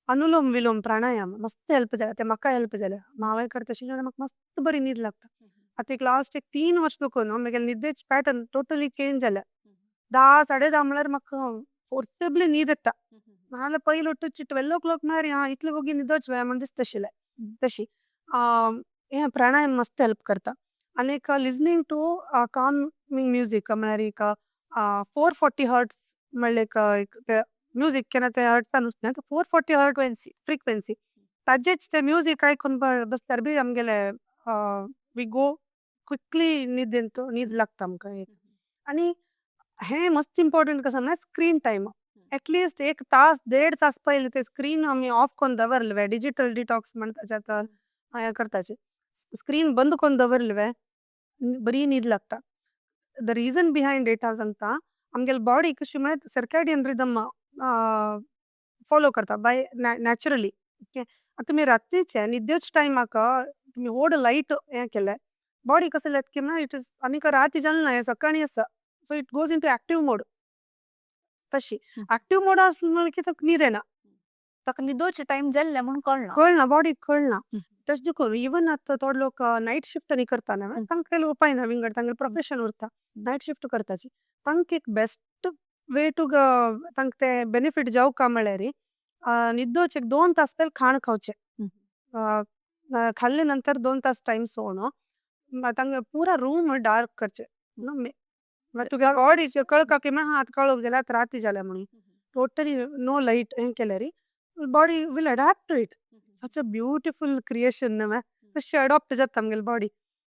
अनुलोम विलोम प्राणायाम मस्त हेल्प जाला ते म्हाका हेल्प जाले, हांवें करता तशें जाल्यार म्हाका मस्त बरी न्हीद लागता. आतां एक लास्ट एक 3 वर्स देखून म्हगेले न्हिदेचे पॅटर्न टोटली चेंज जाल्या. 10 10:30 म्हळ्यार म्हाका फोर्सेबली न्हीद येता, नाजाल्यार पयलीं उठूची 12 o'clock म्हळ्यार हां इतले वोगी न्हिदोच व्हय म्हण दिसता आशिल्लें. तशी हें प्राणायाम मस्त हेल्प करता. आनी एक लिसनींग टू काल्मिंग म्युजीक म्हळ्यार एक 440 हर्ट्स म्हळ्यार एक म्युजीक केन्ना ते हर्ट्सान वचना 440 हर्ट्स फ्रिक्वेन्सी ताजेच ते म्युजीक आयकून बसल्यार बी आमगेले we go quickly न्हिदेंत न्हीद लागता आमकां एक. आनी हें मस्त इम्पोर्टंट कसो म्हळ्यार स्क्रीन टायम एटलिस्ट 1 तास 1.5 तास पयले ते स्क्रीन आमी ऑफ करून दवरले, डिजिटल डिटॉक्स म्हणटाचे आतां हें करताचे, स्क्रीन बंद करून दवरले बरी न्हीद लागता. The reason behind it हांव सांगता, आमगेले बॉडी कशी म्हळ्यार सर्काडियन रिदम फॉलो करता बाय नॅचरली. ओके, आतां तुमी रातीचे न्हिदेच्या टायमाक तुमी व्हड लायट हें केलें, बॉडी कसो जाता की म्हळ्यार it is आनीक राती जालें ना हें सकाळीं आसा, so it goes into active mode. तशी एक्टिव मोड आसलो की ताका न्हीद येना,
ताका न्हिदोचे टायम जाल्ले म्हूण कळना,
कळना बॉडीक कळना. तशें देखून इवन आतां थोडे लोक नायट शिफ्ट आनी करता न्हू, तांकां उपाय ना विंगड तांगेले प्रोफेशन उरता नायट शिफ्ट करताची, तांकां एक बेस्ट वे टू तांकां ते बेनिफीट जावका म्हळ्यार न्हिदोच एक 2 तास पयलीं खाण खावचें, खाल्ले नंतर 2 तास टायम सोडून तांकां पुरा रूम डार्क करचें, तुगे बॉडी कळका की हां आतां कळोवंक जाल्यार आतां राती जाल्या म्हणून, टोटली नो लायट हें केल्यार body will adapt to it. Such a beautiful creation न्हू, तशें अडॉप्ट जाता आमगेली बॉडी,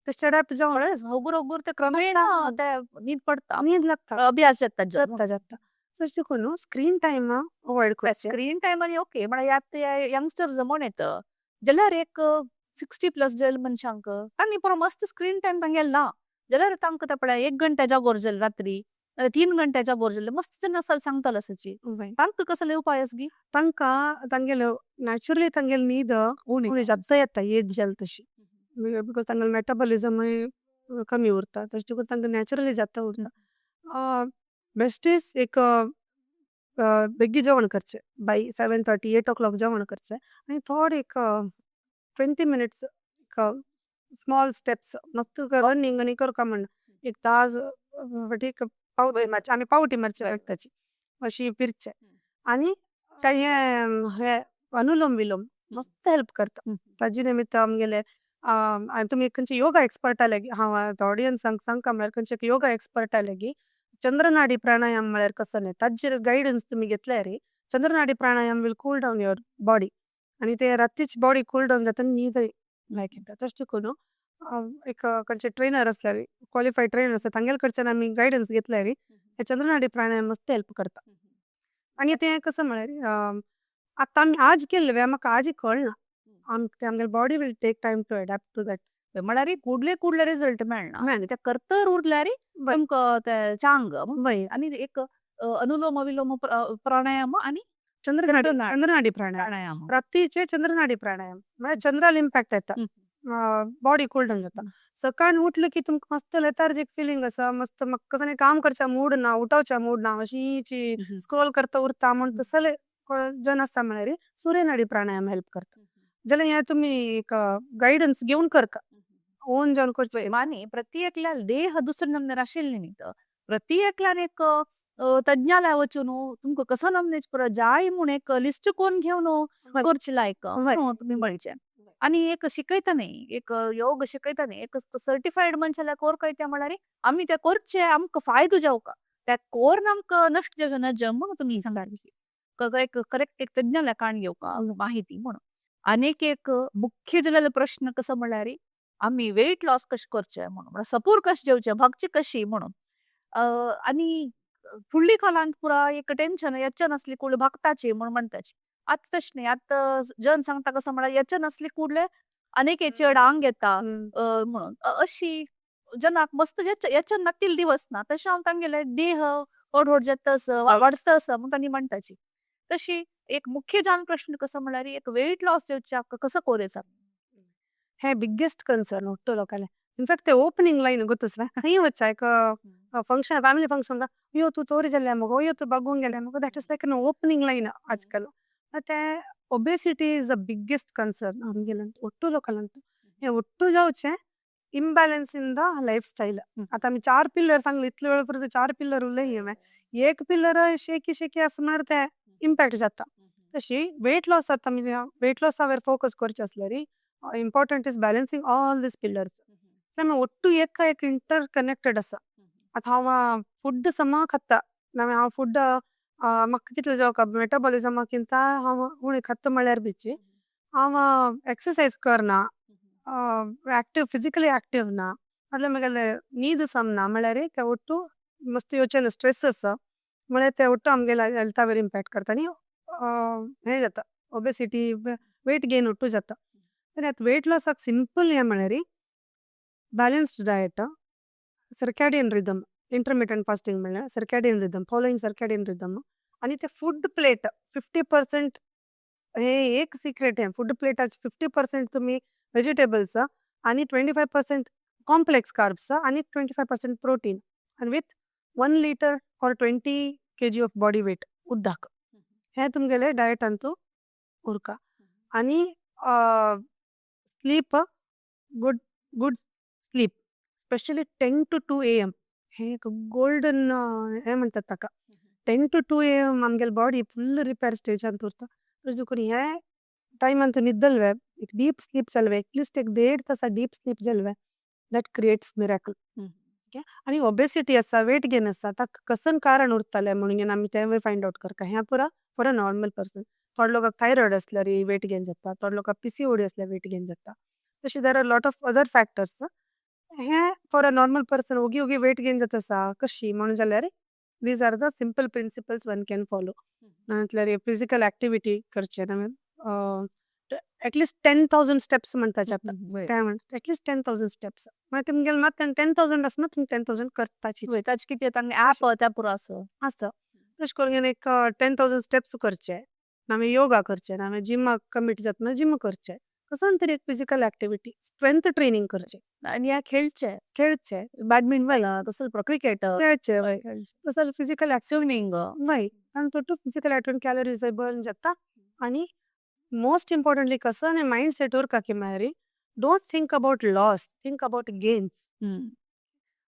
तशें अडॉप्ट जावन
होगूर होगूर ते क्रमेण ते न्हीद पडटा,
न्हीद लागता,
अभ्यास जाता
जाता जाता. तशें देखून न्हू स्क्रीन टायम अवॉयड करचें.
स्क्रीन टायम आनी ओके, म्हळ्यार आतां यंगस्टर्स म्हण येता जाल्यार एक 60 प्लस जाल्ले मनशांक तांणी पुरो मस्त स्क्रीन टायम तांगेलो ना जाल्यार तांकां ते पळय 1 घंटा जागोर जाले रात्री, 3 घंटे जागोर जाले मस्त जन असल सांगतालो आसाची, तांकां कसले उपाय आसा गी?
तांकां तांगेले नॅचरली तांगेले न्हीद उणी जाता येता एज जाल्या तशी, because तांगेले मेटाबॉलिजमूय कमी उरता, तशें देखून तांकां नॅचरली जाता उरता. बेस्ट is एक बेगी जेवण करचें, बाय 7:30 8 o'clock जेवण करचें आनी थोडे एक 20 मिनट्स एक स्मॉल स्टेप्स, मस्त रनिंग आनी करका म्हण एक तास एक पावटी मारची, आमी पावटी मारची लागताची अशी फिरचें. आनी कांय हें अनुलोम विलोम मस्त हेल्प करता. ताजे निमित्त आमगेले तुमी खंयचे योगा एक्सपर्ट आले की हांव ऑडियन्सांक सांगका म्हळ्यार खंयचे योगा एक्सपर्ट आले की चंद्रनाडी प्राणायाम म्हळ्यार कसो न्ही ताजेर गायडन्स तुमी घेतल्यार Chandranadi pranayama will cool down your body, आनी ते रातीच बॉडी कूल डावन जाता आनी न्हीद लायक येता. तशें देखून एक खंयचे ट्रेनर आसल्यार क्वॉलिफायड ट्रेनर आसता तांगेले कडच्यान आमी गायडन्स घेतल्यार हे चंद्रनाडी प्राणायाम मस्त हेल्प करता. आनी तें कसो म्हळ्यार आतां आमी आज केल्ले म्हाका आजी कळना, आमकां आमगेले body will take time to adapt to that.
म्हळ्यार कुडले कुडले रिजल्ट मेळना, ते करतर उरल्यार तुमकां ते चांग. आनी एक अनुलोम विलोम प्राणायाम आनी
चंद्रनाडी चंद्रनाडी प्राणायाम, रातीचे चंद्रनाडी प्राणायाम म्हळ्यार जनरल इम्पॅक्ट येता, बॉडी कूल डावन जाता. सकाळीं उठले की तुमकां मस्त लेथार्जीक फिलिंग आसा, मस्त म्हाका कसो काम करच्या मूड ना, उठोवच्या मूड ना, अशीची स्क्रोल करता उरता म्हण तसले जन आसता म्हळ्यार सूर्यनाडी प्राणायाम हेल्प करता. जाल्यार हें तुमी एक गायडन्स घेवन करका, ओन जावन करचें.
मानी प्रति एकल्या देह दुसरे नमनेर आशिल्ले न्ही, प्रति एकल्यान एक तज्ञाला वचून तुमकां कसो नमनेच पुरो जाय म्हूण एक लिस्ट कोन्न घेवन करचें लायक तुमी म्हणचें. आनी एक शिकयता न्ही, एक योग शिकयता न्ही, एक सर्टिफायड मनशाल्या कोर कळटा म्हळ्यार आमी ते करचे आमकां फायदो जावका, त्या कोर्न आमकां नश्ट जावचें ना म्हूण तुमी सांगता. एक करेक्ट एक तज्ञाला काण घेवका माहिती म्हणून. आनीक एक मुख्य जालेलो प्रश्न कसो म्हळ्यार आमी वेट लॉस कशें करचें म्हणून, म्हळ्यार सपूर कशें जेवचें, भागचें कशी म्हणून. आनी फुडली काळांत पुरा एक टेन्शन येच्चे नासली कुडले भागताची म्हणून म्हणटाची. आतां तशें न्ही, आतां जन सांगता कसो म्हळ्यार येचे नासली कुडले आनीक चड आंग येता म्हणून. अशी जनाक मस्त येचे नातील दिवस ना तशें हांव तांगेले देह व्हड व्हड जाता आसा, वाडता आसा म्हणून तांणी म्हणटाची. तशी एक मुख्य जावन प्रश्न कसो म्हळ्यार एक वेट लॉस जावच्याक कसो करूं येता?
हे बिग्गेस्ट कन्सर्न ಒಟ್ಟು लोकांले. इनफॅक्ट ते ओपनिंग लायन गोत्तुसले खंय वच्चा एक फंक्शन, फॅमिली फंक्शन, अय्यो तूं तोरी जाल्या मगो, अय्यो तूं बागूंक गेल्या मगो. That is like an opening line आजकाल. ते obesity is the biggest concern आमगेले ಒಟ್ಟು लोकांत. हे ಒಟ್ಟು जावचे imbalance in the life style. आता आमी चार पिल्लर सांगले, इतले वेळ पर्यंत चार पिल्लर उरले. एक पिल्लर शेकी शेकी आसा म्हळ्यार ते इम्पॅक्ट जाता. तशी वेट लॉस जाता, आमी वेट लॉसा वयर फोकस करचे आसल्यार important is balancing all these pillars. ಒಟ್ಟು ಏಕ ಏಕ ಇಂಟರ್ ಕನೆಕ್ಟೆಡ್ आसा. आतां हांव फूड समा खाता नाल्यार हांव फूड म्हाका कितले जावका मेटाबॉलिजमाकिंत हांव उणें खाता म्हळ्यार बीची हांव एक्सरसायज करना, एक्टिव, फिजिकली एक्टिव ना, नाल्यार म्हगेले न्हीद सम ना म्हळ्यार ते ಒಟ್ಟು मस्त येवचें स्ट्रेस आसा म्हळ्यार ते ಒಟ್ಟು आमगेले हेल्था वयर इम्पॅक्ट करता आनी हें जाता, ओबेसिटी, वेट गेन ಒಟ್ಟು जाता. आनी आतां वेट लॉसाक सिंपल हें म्हळ्यार balanced diet, circadian rhythm, intermittent fasting म्हळ्यार circadian rhythm, following circadian rhythm. आनी ते फूड प्लेट 50% हे एक सिक्रेट आहे. फूड प्लेटाचे 50% तुम्ही वेजिटेबल्स आणि 25% कॉम्प्लेक्स कार्ब्स आणि 25% प्रोटीन आणि with 1 litre for 20 kg of body weight उदक, हे तुमगेले डायटांचो उरका. आणि sleep, good good sleep, specially 10 to 2 a.m. हे एक गोल्डन हे म्हणतात ताका. 10 to 2 a.m. आमगेले बॉडी फुल रिपेर स्टेजांत उरता. तशें देखून हे टायमान न्हिदलवे, एक डीप स्लीप जालवे, एटलिस्ट एक देड तासा डीप स्लीप जालवे, that creates miracle. Okay, आनी ओबेसिटी आसा, वेट गेन आसा, ताका कसन कारण उरताले म्हणून आमी तेंवूय फायंड आवट करता. हें पुरा फॉर अ नॉर्मल पर्सन. थोडे लोकांक थायरॉयड आसल्यार वेट गेन जाता, थोडे लोकांक पीसीओडी आसल्यार वेट गेन जाता. तशें there are lot of other factors. हे फॉर अ नॉर्मल पर्सन ओगी ओगी वेट गेन जाता आसा कशी म्हणून जाल्यार these are the simple principles one can follow. म्हटल्यार फिजिकल एक्टिविटी करचे, एटलिस्ट 10,000 स्टेप्स म्हणटाचे आतां. ते म्हणटा एटलिस्ट 10,000 स्टेप्स, मागीर तुमगेले मात 10,000 आसना, तुमी 10,000 करताची.
वय, ताजे कितें तांगे ऍप त्या पुरो आसा.
आसता. तशें करून एक 10,000 स्टेप्स करचे, नाल्यार योगा करचे, नाल्यार जिमाक कमीट जाता जिम करचे, कसन तरी एक फिजिकल एक्टिविटी, स्ट्रेंथ ट्रेनिंग करचे.
आनी ह्या खेळचे.
खेळचे.
बॅडमिंटन, तसो क्रिकेट.
खेळचे, वय, तसो फिजिकल.
स्विमींग.
वय, आनी तो फिजिकल एक्टिविटी कॅलरीज बर्न जाता. आनी मोस्ट इम्पॉर्टंटली कसो मायंड सेट उरका की मागीर don't think about loss, think about gains.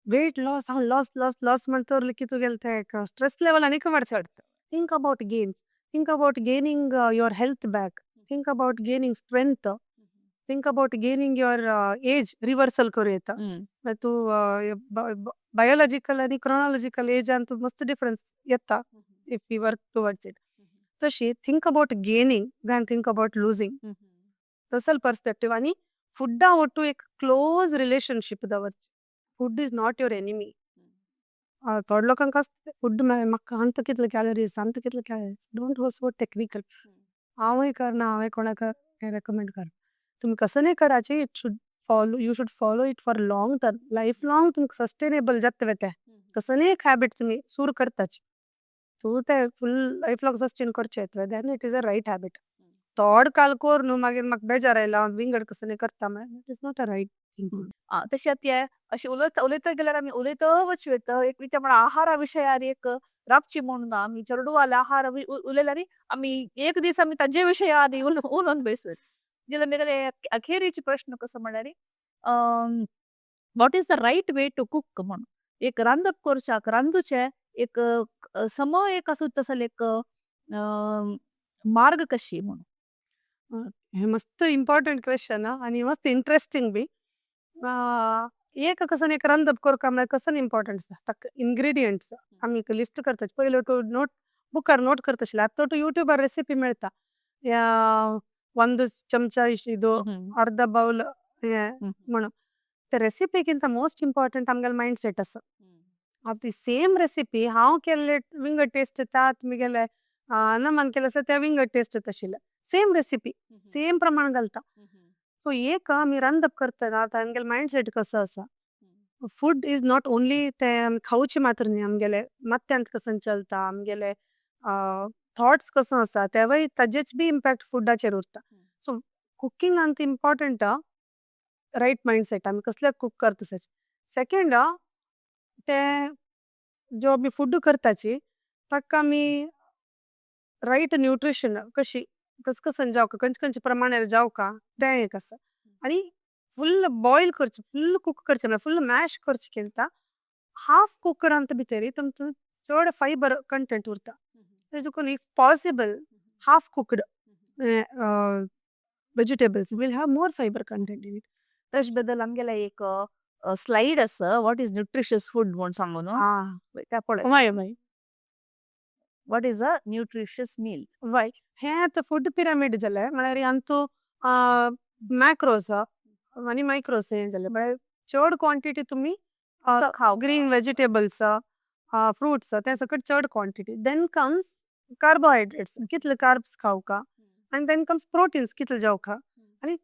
Weight loss, हांव लॉस लॉस लॉस म्हणटा उरलें की तुगेलें तें स्ट्रेस लेवल आनीक वाडटा. Think about gains, think about gaining your health back, think about gaining strength, think about gaining your age reversal करूं येता. मागीर तूं बायोलॉजिकल आनी क्रोनॉलॉजिकल एजान तूं मस्त डिफरन्स येता if you work towards it. तशी think about gaining than think about losing, तसल पर्स्पेक्टिव्ह. आनी फुडा ಒಟ್ಟು एक क्लोज रिलेशनशीप दवरचें. Food is not your enemy. थोडे लोकांक आसता फूड म्हाका अंत कितले कॅलरीज, अंत कितले calories. Don't go so technical. हांवूय करना, हांवें कोणाक रेकमेंड करना. तुमी कसोय कराचे, it should follow, you should follow it for long term, life long. तुमकां सस्टेनेबल जातले तें. कसलेय एक हॅबिट तुमी सुरू करताची तूं तें फूल लायफ लॉंग सस्टेन करचें, then it is a right habit. थोड काल कर न्हू, मागीर म्हाका बेजार आयला, हांव विंगड कसलें करता म्हळ्यार it is not a right thing.
तशें आतां अशें उलयता उलयता गेल्यार आमी उलयता वचूं येता. एक विचार म्हळ्यार आहारा विशयार एक राबची म्हणून ना आमी चेडवाले आहार उलयल्यार आमी एक दीस आमी ताजे विशयार उलोवन बेसूं. जाल्यार म्हगेले अखेरीचे प्रश्न कसो म्हळ्यार what is the right way to cook म्हणून. एक रांदप करच्याक, रांदुचें एक समय एक आसूं तसले एक मार्ग कशी म्हणून.
हे मस्त इम्पॉर्टंट क्वेश्चन आनी मस्त इंट्रस्टिंग बी. एक कसन एक रांदप करता म्हळ्यार कसन इम्पॉर्टंट आसा, ताका इन्ग्रिडियंट्स आमी एक लिस्ट करता पयलो टू नोट. बुकार नोट करताशिल्ले. आतां तो यूट्यूबार रेसिपी मेळता, 1 ಚಮಚ ಇದು, ಅರ್ಧ ಬೌಲ್ म्हणून. ते रेसिपीकिंत मोस्ट इम्पॉर्टंट आमगेले मायंड सेट आसा. आतां ती सेम रेसिपी हांव केल्ले विंगड टेस्ट येता, तुमगेले अनमान केले आसल्यार ते विंगड टेस्ट येता आशिल्ले. सेम रेसिपी, सेम प्रमाण घालता. सो एक आमी रांदप करतना आतां आमगेले मायंड सेट कसो आसा. फूड is not only ते आमी खावचे मात्र न्ही, आमगेले माथ्यांत कसन चलता, आमगेले थॉट्स कसो आसा, तेवूय ताजेच बी इम्पॅक्ट फुडाचेर उरता. सो कुकींग आमकां इम्पॉर्टंट, रायट मायंड सेट, आमी कसले कूक करता. सेकंड, ते जो आमी फूड करताची ताका आमी रायट न्यूट्रिशन कशी कस कसन जावका, खंयचे खंयचे प्रमाणार जावका, तें एक आसा. आनी फुल बॉयल करचें, फुल कूक करचें, म्हळ्यार फुल मॅश करचें केलता, हाफ कुकड अंत भितर तुमकां चड फायबर कंटेंट उरता. देखून if possible, half cooked vegetables will have more fiber content in it.
तश बद्दल आमगेले एक स्लाइड आसा, what is nutritious food म्हूण सांगू न्हू. त्या पळय.
वय वय.
What is a nutritious meal?
वय, हे आतां फूड पिरामीड जालें. म्हळ्यार हातूं मॅक्रोस आनी मायक्रोस हें जालें. म्हळ्यार चड क्वॉन्टिटी तुमी
खाव
ग्रीन वेजिटेबल्स, फ्रुट्स, ते सकट चड क्वॉन्टिटी. Then comes carbohydrates, कितले कार्ब्स खावका, आनी then comes proteins, कितले जेवका. आनी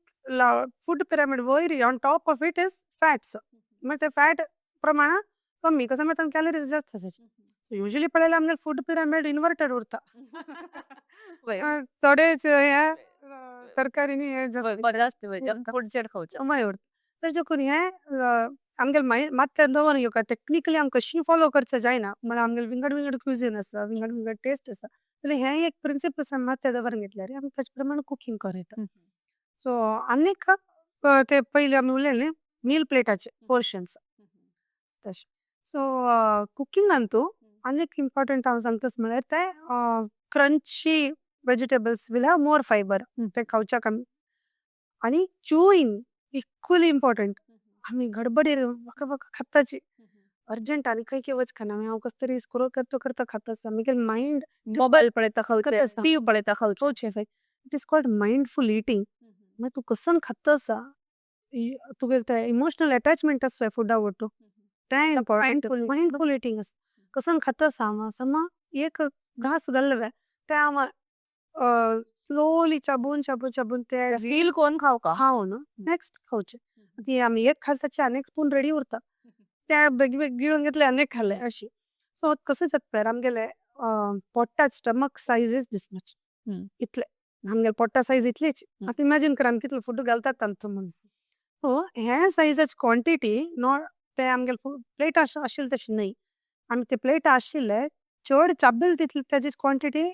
फूड पिरामीड वयर, on top of it is fats. मागीर ते फॅट प्रमाणां कमी कसो, मागीर तांकां कॅलरीज जास्त आसाची. युजली पळयल्यार आमगेले फूड पिरामीड इन्वर्टेड उरता. थोडेच हे तरकारीनी हे जास्त.
बरें आसता, जंक फूड चड खावचें.
मागीर उरता. तशें देखून हे आमगेले माय मातशें दवर घेवका. टेक्निकली आमी कशी फॉलो करचें जायना, म्हळ्यार आमगेले विंगड विंगड क्युझीन आसा, विंगड विंगड टेस्ट आसा, जाल्यार हे एक प्रिंसिपल्स आमी माथ्यार दवरून घेतल्यार आमी ताजे प्रमाणे कुकींग करता. सो आनीक ते पयलीं आमी उलयले मील प्लेटाचे पोर्शन्स तशें. सो कुकिंगान तूं आनीक इम्पॉर्टंट हांव सांगता म्हळ्यार ते crunchy vegetables will have more fiber, ते खावच्याक आमी. आनी च्युइंग इक्वली इम्पॉर्टंट. आमी गडबडीर वका वका खाताची, अर्जंट आनी खंय खंय वचना, हांव कसो तरी स्क्रोल करता करता खाता आसता, मागीर मायंड
मोबायल पळयता खावचे, टीव्ही पळयता खावचे.
It is called mindful eating. मागीर तूं कसन खाता आसा, तुगेले ते इमोशनल अटॅचमेंट आसता फुडा वटू, तें मायंडफुल मायंडफुल इटींग आसा. कसन खाता आसा, हांव समा एक घास घालवे ते हांव स्लोली चाबून चाबून चाबून ते
फील कोन्न खावका.
खावन नेक्स्ट खावचें. ती आमी एक खाल ताचे आनी एक स्पून रेडी उरता, ते बेगी बेगी गिळून घेतले आनी एक खाले अशी. सो कसं जाता पळय, आमगेले पोट्टा stomach size is this much, इतले आमगेले पोट्टा सायज इतलीच. आतां इमॅजीन कर आमी कितले फूड घालतात तांचो म्हणून. सो हे सायजाची क्वॉन्टिटी not ते आमगेले प्लेट आशिल्ले तशें न्हय. आमी ते प्लेट आशिल्ले चड चाबेल तितली ताजी क्वॉन्टिटी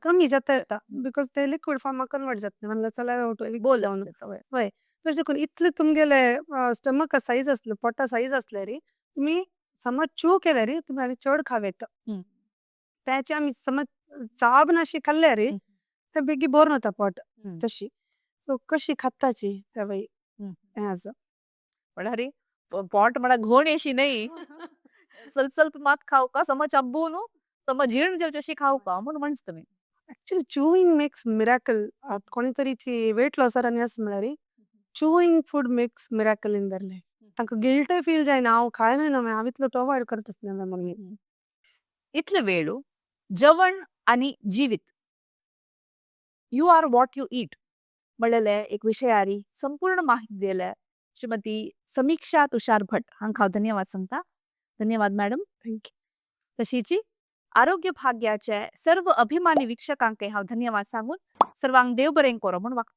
कमी जाता येता, because ते लिक्विड फॉर्माक कन्वर्ट जाता आमगे सलायवा.
बोल.
जावन हय. तशें देखून इतले तुमगेले स्टमक सायज आसले, पोटा सायज आसल्यार तुमी समज च्यू केल्यार तुमी आनी चड खावं येता. तेचे आमी समज चाबून अशी खाल्ल्यार ते बेगी भरून वता पोट तशी. सो कशी खाताची तेवूय हें आसा.
म्हळ्यार पोट म्हळ्यार घण अशी न्हय, ಸ್ವಲ್ಪ ಸ್ವಲ್ಪ मात खावका, सम चाबून सम जीर्ण जावचे अशी खावका म्हूण म्हणटा तुमी.
Actually chewing makes miracle. कोणी तरीची वेट लॉसर आनी आसा म्हळ्यार chewing food makes miracle in their life. तांकां गिल्टय फील जायना, हांव खायना न्हू, हांव इतलो तो अवॉयड करता आसलें मागीर.
इतले वेळ जेवण आनी जिवीत, "you are what you eat" म्हणलेले एक विशयारी संपूर्ण माहिती दिले श्रीमती समीक्षा तुषार भट हांकां हांव धन्यवाद सांगता. धन्यवाद मॅडम.
Thank you.
तशीची आरोग्य भाग्याचे सर्व अभिमानी वीक्षकांक हांव धन्यवाद सांगून सर्वांक देव बरें करो म्हूण वागता.